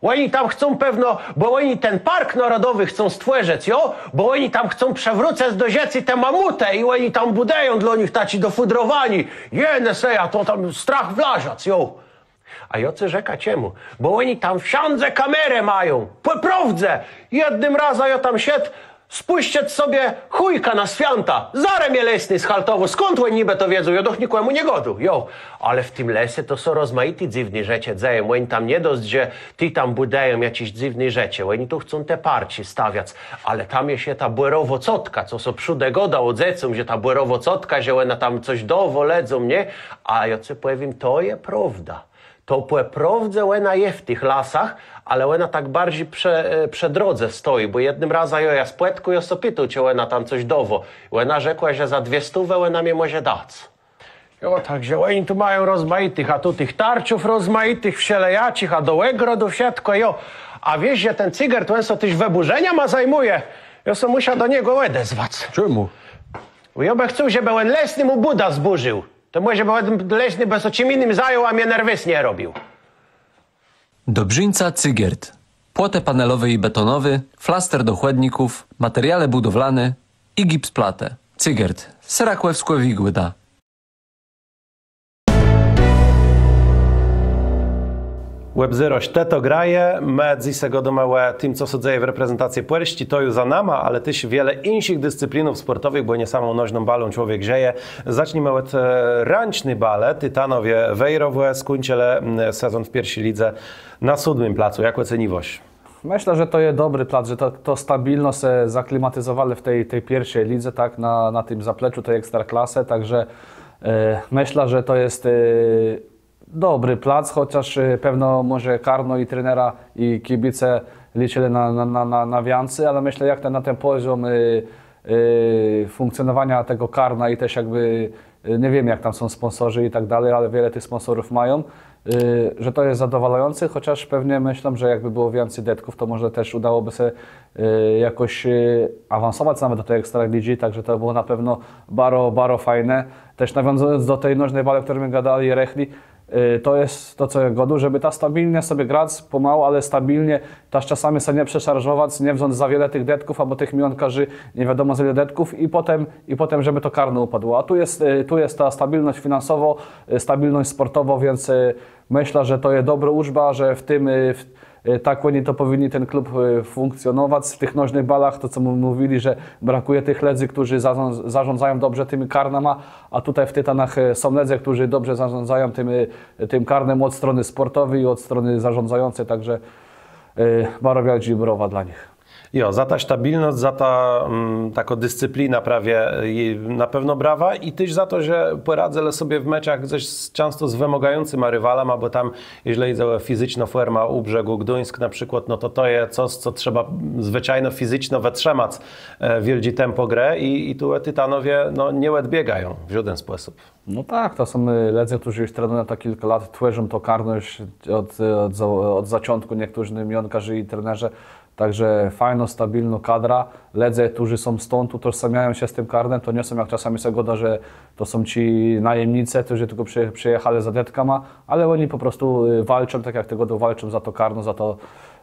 Òni tam chcą pewno, bò òni ten park nôrodowi chcą stwòrzëc, jo? Bò òni tam chcą przëwrócëc do żëcô te mamùtë i òni tam bùdëją dlô nich taczé do fùdrowaniô. Jenë sã, a to tam strach wlazac, jo. A jô cë rzekã czemù. Bò òni tam wszãdze kamerë mają. Pò prôwdze. Jednym razã jô tam szedł spùscëc sobie chòjkã na swiãta. Zarô mie lesny schaltowôł. Skąd òni niby to wiedzą? Jô doch nikòmù nie gôdôł. Jo. Ale w tim lese to sã rozmajité dzywné rzeczë dzeją. Òni tam nié dosc, że ti tam bùdëją jaczés dzywné rzeczë. Òni tu chcą te parczi stawiac. Ale tam jesz je ta bòrowô cotka, co sã przódë gôdało dzecóm, że ta bòrowô cotka, że òna tam cos dôwô lëdzóm, nié? A jô cë pòwiém, to je prôwda. To pò prôwdze òna je w tëch lasach, ale òna tak barżi prze, e, prze drodze stoji, bò jednym razã jô jã spòtkôł, jô sã pitôł, czë òna tam cos dôwô. Òna rzekła, że za dwie stówë òna mie mòże dac. Jo, tak że òni tu mają rozmajitëch, a tu tëch tarczów rozmajitëch, wszelejaczich, a do ògrodu wszëtkò, jo. A wiész, że ten Cygert, òn sã téż wëbùrzeniama zajimô. Jô sã mùszã do niegò òdezwac. Czemù? Bò jô bë chcôł, żebë òn lesnémù bùdã zbùrził. To mòże bë òn lesny bë sã czim jinym zajął, a mie nerwés nie robił. Dobrzińca Cygert. Płotë panelowé i betonowé, flaster do chòdników, materiałë bùdowlané i gipsplatë. Cygert. Serakòwskô Wigòda. Òbzérôsz Të to graje, më dzysô gôdómë ò tim, co sã dzeje w reprezentacje Pòlsczi, to ju za nama, ale téż wiele jinszich discyplinów spòrtowëch, bò nié samą nożną balą człowiek żëje. Zacznijmë òd e, rãczny balë. Titanowie Wejrowò skùńczëlë mm, sezón w pierszi lidze na sódmim placu. Jak òceniwôsz? Mëszlã, że to je dobri plac, że to, to stabilno sã zaklimatizowelë w ti, ti pierszi lidze, tak, na, na tim zapleczu ti Ekstraklasë, tak że e, mëszlã, że to je e, dobri plac, chòcôż e, pewno mòże karno i trenera i kibice liczëlë na, na, na, na, na wiãcy, ale mëszlã, jak ten, na ten pòziom e, e, fùnkcjonowaniô tegò karna i téż jakbë e, nie wiém, jak tam są spònsorzë i tak dali, ale wiele tëch spònsorów mają, e, że to je zadowalającé, chòcôż pewno mëszlã, że jakbë bëło wiãcy dëtków, to mòże téż ùdałobë sã e, jakòs e, awansowac nawet do ti Ekstraligi, tak że to bëło na pewno baro, baro fejné. Téż nawiązëjąc do ti nożny balë, ò chtërny më gôdelë rëchli, e, to je to, co jô gôdôł, żebë tak stabilnie sobie grac, pòmału, ale stabilnie, téż czasama sã nie przeszarżowac, nie wząc za wiele tëch dëtków abò tëch miónkarzi, nie wiadomò za wiele dëtków i pòtemù, i pòtemù, żebë to karno ùpadło. A tu je e, tu je ta stabilnosc finansowò, e, stabilnosc spòrtowò, więc e, mëszlã, że to je dobrô ùczba, że w tim e, w, e, tak òni to pòwinni ten klub e, fùnkcjonowac w tëch nożnëch balach, to co më mówilë, że brakùje tëch lëdzy, chtërny zarząd, zarządzają dobrze tima karnama, a tutaj w Titanach e, są lëdze, chtërny dobrze zarządzają tim, e, tim karnã òd stronë spòrtowi i òd stronë zarządzający, tak że e, baro wiôldżé brawa dlô nich. Jo, za tã stabilnosc, za tã mm, taką discyplinã prawie e, na pewno brawa i téż za to, że pòradzëlë sobie w meczach ze, z, czãsto z wëmôgającyma riwalama, bò tam, jeżlë jidze ò fizyczną fòrmã Ùbrzegù Gduńsk na przikłôd, no to to je cos, co trzeba zwëczajno fizyczno wëtrzëmac e, wiôldżé tempò grë i, i tu Titanowie no, nie òdbiegają w żóden spòsób. No tak, to są e, lëdze, chtërny ju trenëją to czile lat, twòrzą to karno ju òd, e, òd, za- òd zaczątkù, niechtërny miónkarze i trenerzë. Tak że fejnô, stabilnô kadra. Lëdze, chtërny są stąd, ùtożsamiają sã z tim karnã, to nie są, jak czasama sã gôdô, że to są ti najemnicë, chtërny tilkò przëje- przëjachelë za dëtkama, ale òni pò prostu e, walczą, tak jak tegò gôdôł, walczą za to karno, za to,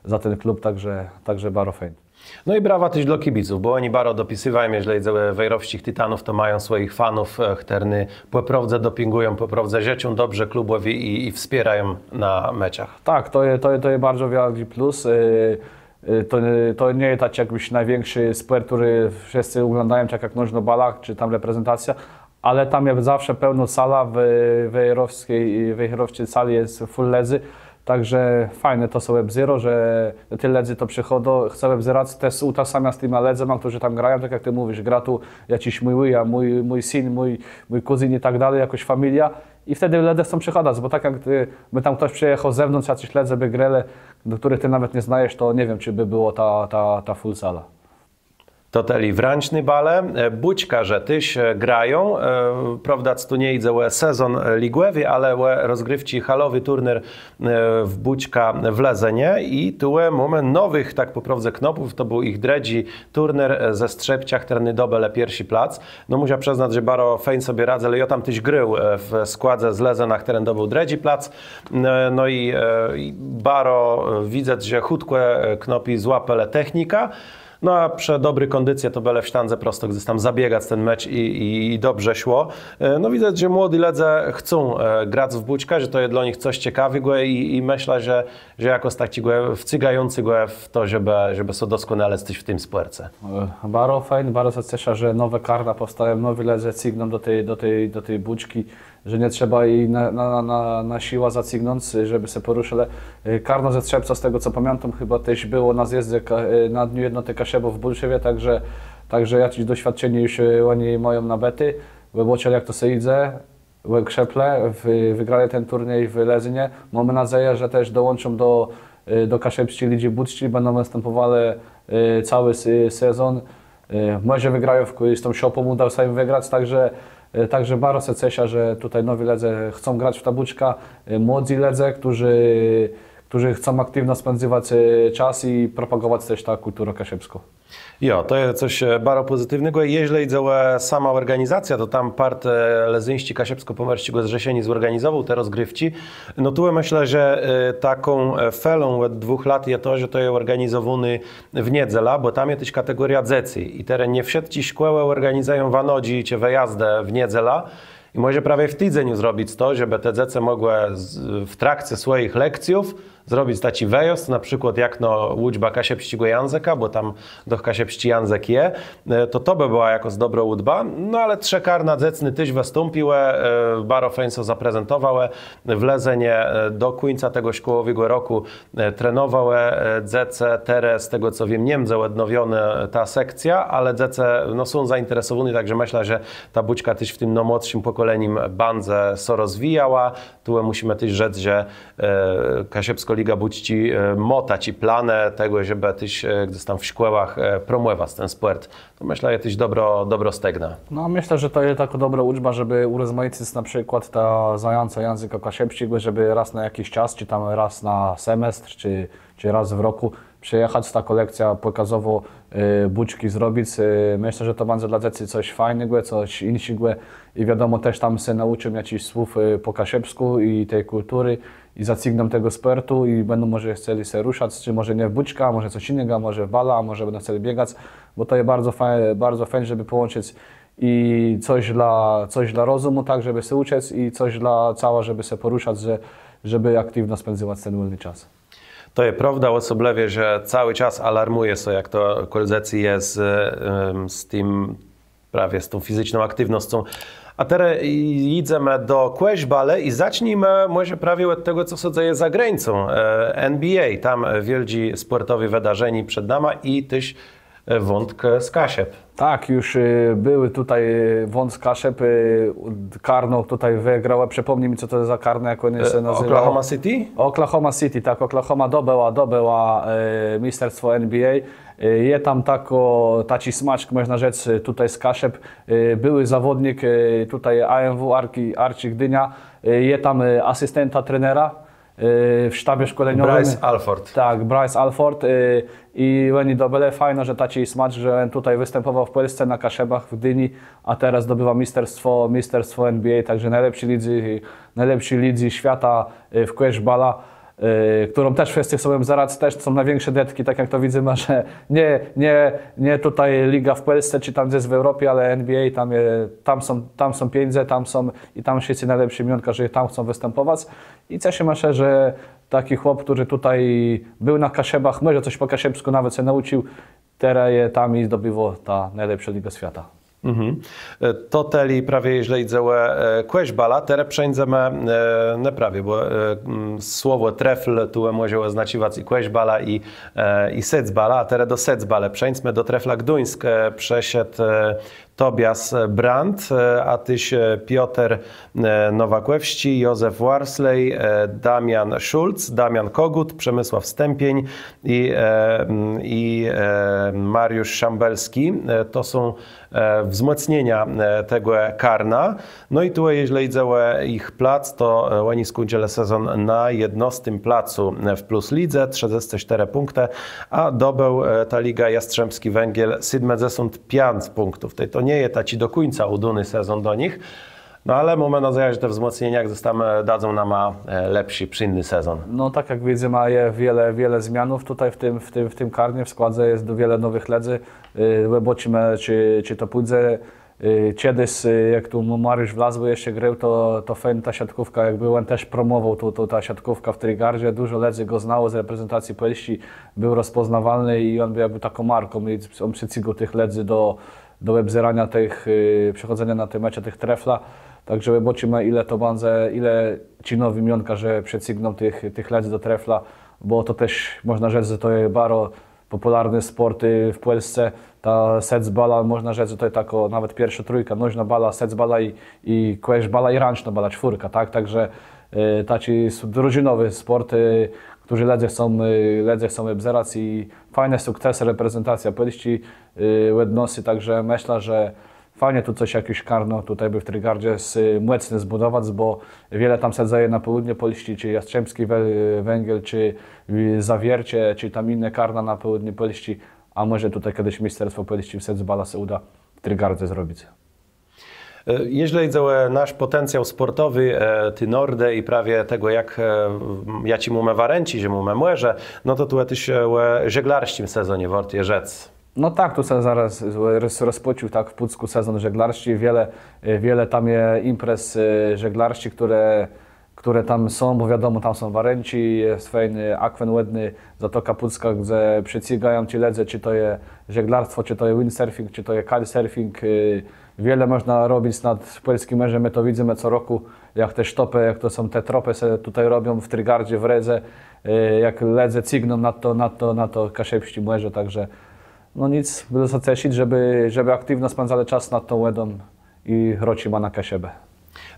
za ten klub, tak że, tak że baro fejn. No i brawa téż dlô kibiców, bò òni baro dopisywają, jeżlë jidze ò wejrowsczich Titanów, to mają swòjich fanów, e, chtërny pò prôwdze dopingùją, pò prôwdze żëczą dobrze klubòwi i, i wspiérają na meczach. Tak, to je, to je, to je baro wiôldżi plus. E, e, to, to nie je taczi jaczis nôwikszi spòrt, chtëren wszëtcë òglądają, tak jak nożnô bala, czë tam reprezentacjô, ale tam je zawsze pełnô sala, w wejrowsczi, wejrowsczi sali je fùl lëdzy. Tak że fejné to sã òbzérô, że tëli lëdzy to przëchôdô, chce òbzerac, téż ùtożsamiô sã z tima lëdzama, chtërny tam grają, tak jak të mówisz, grô tu jaczis mój wùja, mój, mój syn, mój, mój kùzyn i tak dali, jakôs familiô. I wtedë lëdze chcą przëchadac, bò tak jak e, bë tam chtos przëjachôł z zewnątrz, jaczis lëdze bë grelë, do chtërnëch të nawet nie znajesz, to nie wiém, czë bë bëła ta, ta, ta fùl sala. To tëli w rãczny balë. E, bùczkarze téż e, grają. E, prôwda, tu nie jidze ò sezón e, ligòwi, ale ò rozgriwczi, halowi turniér e, w bùczkã w Lëzënie. I tu e, mómë nowëch, tak pò prôwdze, knôpów. To béł jich drëdżi turniér e, ze Strzépcza, chtërny dobëlë pierszi plac. No mùszã przëznac, że baro fejn sobie radzëlë. Jô tam téż grôł e, w składze z Lëzëna, chtëren dobéł drëdżi plac. E, no i, e, i baro e, widzec, że chùtkò e, knôpi złapelë technikã. No a przë dobri kòndicje to bëlë w sztãdze prosto gdzes tam zabiegac ten mecz i, i, i dobrze szło. E, no widzec, że młodi lëdze chcą e, grac w bùczkã, że to je dlô nich cos cekawégò i, i mëszlã, że, że jakòs tak cygającégò w to, żebë, żebë sã doskònalëc téż w tim spòrce. E, baro fejn, baro sã ceszã, że nowé karna pòwstôwają, nowi lëdze cygną do ti, do ti, do ti bùczczi, że nie trzeba ji na, na, na, na, na sëłã zacygnąc, żebë sã pòrëszëlë. E, karno ze Strzépcza, z tegò co pamiãtóm, chëba téż bëło na zjezdze ka- e, na Dniu Jednotë Kaszëbów w Bólszewie, tak że, tak że jaczés doswiôdczenié ju e, òni mają nabëté, bò òbôczëlë, jak to sã jidze, w Krzëple, w- wëgrelë ten turniej w Lëzënie. Mómë nôdzejã, że téż dołączą do, e, do Kaszëbsczi Lidżi Bùczczi, bãdą wëstãpòwelë e, całi se- sezón. E, mòże wëgrają w, z tą Szopą, ùdô sã jim wëgrac, tak że, e, tak że baro sã ceszã, że tutaj nowi lëdze chcą grac w tã bùczkã, e, młodi lëdze, chtërny, chtërny chcą aktiwno spãdzëwac e, czas i propagòwac téż tã kùlturã kaszëbską. Jo, to je cos e, baro pòzytiwnégò. Jeżlë jidze ò samã òrganizacjã, to tam part e, Lëzyńsczégò Kaszëbskò-Pòmòrsczégò Zrzeszeniô zòrganizowôł te rozgriwczi. No tu mëszlã, że e, taką e, felą òd dwùch lat je to, że to je òrganizowóné w niedzelã, bò tam je téż kategóriô dzecy i terô nie wszëtczé szkòłë òrganizëją wanodżi czë wëjazdë w niedzelã. I mòże prawie w tidzeniu zrobic to, żebë te dzecë mògłë z- w trakce swòjich lekcjów zrobic taczi wëjôzd, na przikłôd jak no ùczba kaszëbsczégò jãzëka, bò tam doch kaszëbsczi jãzëk je, e, to to bë bëła jakôs dobrô ùdba. No ale trzë karna dzecné téż wëstąpiłë, e, baro fejn sã zaprezentowałë. W Lëzënie, e, do kùńca tegò szkòłowégò rokù, e, trenowałë, e, dzecë, terô, z tegò co wiém, nie mdze òdnowionô ta sekcjô, ale dzecë, no, są zainteresowóné, tak że mëszlã, że ta bùczka téż w tim nômłodszim pòkòlenim bãdze sã rozwijała. Tu mùszimë téż rzec, że, e, Kaszëbskô Liga Bùczczi, e, mô taczé planë tegò, żebë téż, e, gdzes tam w szkòłach, e, promòwac ten spòrt. To mëszlã, je téż dobrô, dobrô stegna. No, mëszlã, że to je takô dobrô ùczba, żebë ùrozmajicëc na przikłôd te zajãca jãzëka kaszëbsczégò, żebë rôz na jaczis czas, czë tam rôz na semestr, czë, czë rôz w rokù przëjachac, takô lekcjô pòkazowô, e, bùczczi zrobic. E, mëszlã, że to bãdze dlô dzecy cos fejnégò, cos jinszégò. I wiadomò, téż tam sã naùczą jaczichs słów, e, pò kaszëbskù i ti kùlturë, i zacygną tegò spòrtu, i bãdą mòże chcelë sã rëszac, czë mòże nié w bùczkã, a mòże cos jinégò, a mòże w balã, a mòże bãdą chcelë biegac, bò to je baro faj-, baro fejn, żebë pòłączëc i cos dlô, cos dlô rozëmù, tak, żebë sã ùczëc, i cos dlô cała, żebë sã pòrëszac, że, żebë aktiwno spãdzëwac ten wòlny czas. To je prôwda, òsoblëwie, że całi czas alarmùje sã, jak to kòl dzecy je z, em, z tim, prawie z tą fizyczną aktiwnoscą. A terô jidzemë do kòszbalë i zacznijmë mòże prawie òd tegò, co sã dzeje za grańcą. E, N B A, tam, e, wiôldżé spòrtowé wëdarzenié przed nama i téż, e, wątk z Kaszëb. Tak, ju, e, béł tutaj, e, wątk z Kaszëb, e, karno tutaj wëgrało. Przëpòmnij mie, co to za karno, jak òno sã nazéwało? Oklahoma City? Oklahoma City, tak, Oklahoma dobëła, dobëła, e, mésterstwò N B A. E, je tam takô, taczi smaczk, mòżna rzec, e, tutaj z Kaszëb. E, bëłi zawòdnik, e, tutaj A M W Arczi, Arczi Gdiniô, e, je tam, e, asystentã trenera, e, w sztabie szkòleniowim. Bryce Alford. Tak, Bryce Alford. E, i òni dobëlë, fejno, że taczi smaczk, że òn tutaj wëstãpòwôł w Pòlsce na Kaszëbach w Gdini, a terô zdobiwô mésterstwò, mésterstwò N B A, tak że nôlepszi lidze, nôlepszi lidze swiata, e, w kòszbala, e, chtërną téż wszëtcë chcą òbzerac, téż są nôwikszé dëtczi, tak jak to widzymë, że nié, nié, nié tutaj liga w Pòlsce, czë tam gdzes w Eùropie, ale N B A, tam je, tam są, tam są pieniãdze, tam są i tam wszëtcë nôlepszi miónkarze tam chcą wëstãpòwac. I ceszimë sã, że taczi chłop, chtëren tutaj béł na Kaszëbach, mòże cos pò kaszëbskù nawet sã naùcził, terô je tam i zdobiwô tã nôlepszą ligã swiata. Mhm. E, to tëli prawie, jeżlë jidze ò, e, kòszbala, terô przeńdzemë, e, no prawie, bò, e, mm, słowò trefl tu mòże òznacziwac i kòszbala, i, e, i secbala, a terô do secbalë przeńdzmë, do Trefla Gduńsk, e, przeszedł, e, Tobias Brandt, e, a téż, e, Piotr, e, Nowakòwsczi, Józef Warsley, e, Damian Schulz, Damian Kogut, Przemysław Stępień i, e, mm, i, e, Mariusz Szambelski. E, to są e, wzmòcnienia, e, tegò karna. No i tu, jeżlë jidze ò jich plac, to, e, òni skùńczëlë sezón na jednôstim placu, e, w Plus Lidze, trzëdzescë sztërë pùnktë, a dobéł, e, tã ligã Jastrzębski Węgiel, sétmëdzesąt piãc pùnktów. Tej to nie je taczi do kùńca ùdóny sezón do nich. No ale mómë nôdzejã, że te wzmòcnienia gdzes tam, e, dadzą nama, e, lepszi, przińdny sezón. No tak jak widzymë, je wiele, wiele zmianów tutaj w tim, w tim, w tim karnie, w składze je wiele nowëch lëdzy. Y, òbôczimë, czë, czë to pùdze. Y, czedës, y, jak tu M-, Mariusz Wlazły jeszcze grôł, to, to fejn ta siatkówka, jakbë òn téż promòwôł tu, tu tã siatkówkã w Trigardze. Dużo lëdzy gò znało z reprezentacji Pòlsczi, béł rozpòznôwalny i òn béł jakbë taką marką i òn przëcygôł tëch lëdzy do, do òbzéraniô tëch, y, przëchòdzeniô na te mecze tëch Trefla. Tak że òbôczimë, ile to bãdze, ile ti nowi miónkarze przëcygną tëch, tëch lëdzy do Trefla, bò to téż mòżna rzec, że to je baro pòpùlarny spòrt, y, w Pòlsce. Ta secbala, mòżna rzec, że to je takô nawet pierszô trójka, nożnô bala, secbala i, i kòszbala i rãcznô bala, czwórka, tak? Tak że, y, taczi s-, drużinowi spòrt, y, chtëren lëdze chcą, y, lëdze chcą òbzerac i fejné sukcesë, reprezentacjô Pòlsczi, y, òdnosy, tak że mëszlã, że fejn tu cos, jaczés karno tutaj bë w Trigardze s-, mòcné zbùdowac, bò wiele tam sã dzeje na pôłniu Pòlsczi, czë Jastrzębski Wę-, Węgiel, czë, y, Zawiercie, czë tam jinné karna na pôłniu Pòlsczi, a mòże tutaj czedës mésterstwò Pòlsczi w secbala sã ùdô w Trigardze zrobic. E, jeżlë jidze ò nasz pòtencjał spòrtowi, e, ti Nordë i prawie tegò, jak, e, jaczé mómë warënczi, że mómë mòrze, no to tu téż, e, ò żeglarsczim sezonie wôrt je rzec. No tak, tu sã zarôz roz-, rozpòczął tak w Pùckù sezón żeglarsczi. Wiele, e, wiele tam je imprez, e, żeglarsczich, chtërne Chtërne tam są, bò wiadomò, tam są warënczi, je fejn akwen wòdny, Zatoka Pucka, gdze przëcygają ti lëdze, czë to je żeglarstwò, czë to je windsurfing, czë to je kitesurfing. Y, wiele mòżna robic nad pòlsczim mòrzã, më to widzymë co rokù, jak te sztopë, jak to są te tropë, sã tutaj robią w Trójgardzie, w Rédze, y, jak lëdze cygną na to, na to, na to Kaszëbsczé Mòrze, tak że no nic, bëło sã ceszëc, żebë, żebë aktiwno spãdzalë czas nad tą wòdą i rôczimë na Kaszëbë.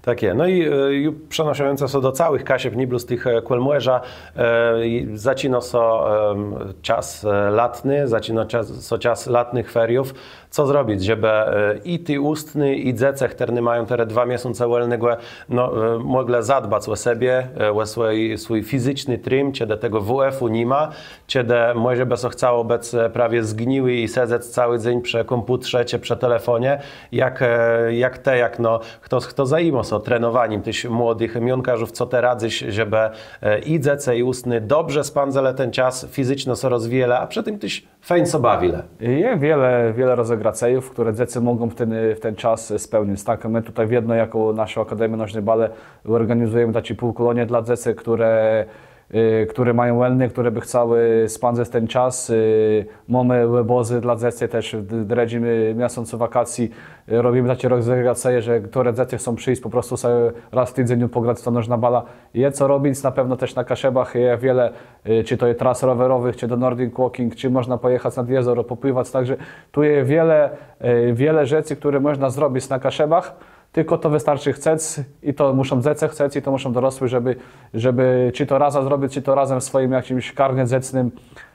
Tak je. No i, e, ju przenôszającë sã do całëch Kaszëb, nié blós tëch, e, kòl mòrza, e, i zaczinô sã, em, czas, e, latny, zaczinô czas, sã czas latnëch feriów. Co zrobic, żebë, e, i ti ùstny, i dzecë, chtërne mają terô dwa miesące wòlnégò, no, e, mòglë zadbac ò sebie, e, ò swój, swój fizyczny trim, czedë tegò W F-u ni ma, czedë mòże bë sã chcało bëc, e, prawie zgniłi i sedzec całi dzéń przë kòmpùtrze czë przë telefónie, jak, e, jak të, jak, no, chto, chto zajimô sã trenowanim téż młodëch miónkarzów, co të radzysz, żebë, e, i dzecë, i ùstny dobrze spãdzëlë ten czas, fizyczno sã rozwijelë, a przë tim téż fejn sã bawilë? Je wiele, wiele rozegracjów, chtërne dzecë mògą w ten, w ten czas spełnic. Tak, më tutaj wiedno jakò naszô Akademiô Nożny Balë òrganizëjemë taczé półkòlonie dlô dzecy, chtërne, e, chtërne mają wòlné, chtërne bë chcałë spãdzëc ten czas. E, mómë òbòzë dlô dzecy téż w d-, drëdżim, e, miesącu wakacji. E, robimë taczé rozegracje, że chtërne dzecë chcą przińc pò prostu so rôz w tidzeniu pògrac w tã nożną balã. Je co robic, na pewno téż na Kaszëbach je wiele, e, czë to je tras rowerowëch, czë to Nordic Walking, czë mòżna pòjachac nad jezoro, pòpłiwac, tak że tu je wiele, e, wiele rzeczi, chtërne mòżna zrobic na Kaszëbach, tëlkò to wëstarczi chcec i to mùszą dzecë chcec i to mùszą dorosłi, żebë, żebë czë to razã zrobic, czë to razã w swòjim jaczims karnie dzecnym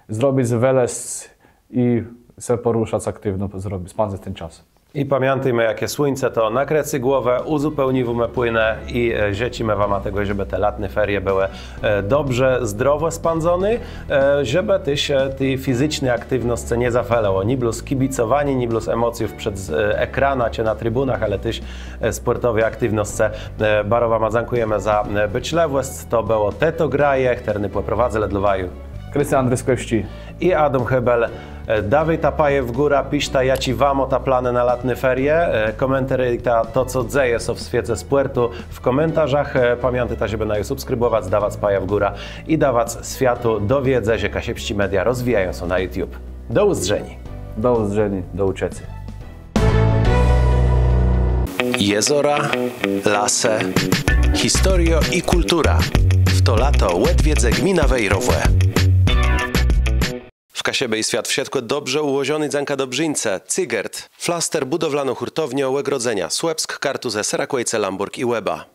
zrobic wëlôz i sã pòrëszac aktiwno, zrobic, spãdzëc ten czas. I pamiãtôjmë, jak je słuńce, to nakrëcô głowã, ùzupełniwómë płënë i, e, żëczimë wama tegò, żebë te latné ferie bëłë, e, dobrze, zdrowò spãdzoné, e, żebë téż, e, ti fizyczny aktiwnoscë nie zafelało. Nié blós kibicowanié, nié blós emòcjów przed, e, ekranã czë na tribunach, ale téż, e, spòrtowi aktiwnoscë. E, baro wama dzãkùjemë za, e, bôczlëwòsc. To bëło Tej to graje, chtërny pòprowadzëlë dlô waju Krystian Andryskòwsczi i Adóm Hébel. E, dôwôjta paje w górã, piszta, jaczé wa môta planë na latné ferie, e, kòmentérëjta to, co dzeje sã w swiece spòrtu, w kòmentarzach. E, pamiãtôjta, żebë naju subskribòwac, dawac paja w górã i dawac swiatu do wiédzë, że kaszëbsczé media rozwijają sã na YouTube. Do ùzdrzeniô. Do ùzdrzeniô, do ùczëcô. Jezora, lasë, historiô i kùltura. W to lato òdwiedzë gminã Wejrowò. W Kaszëbë i Swiat wszëtkò dobrze ùłożoné dzãka Dobrzińce, Cygert, flaster, bùdowlanô hùrtowniô, ògrodzenia, Słëpsk, Kartuzë, Serakòjce, Lãbòrg i Łeba.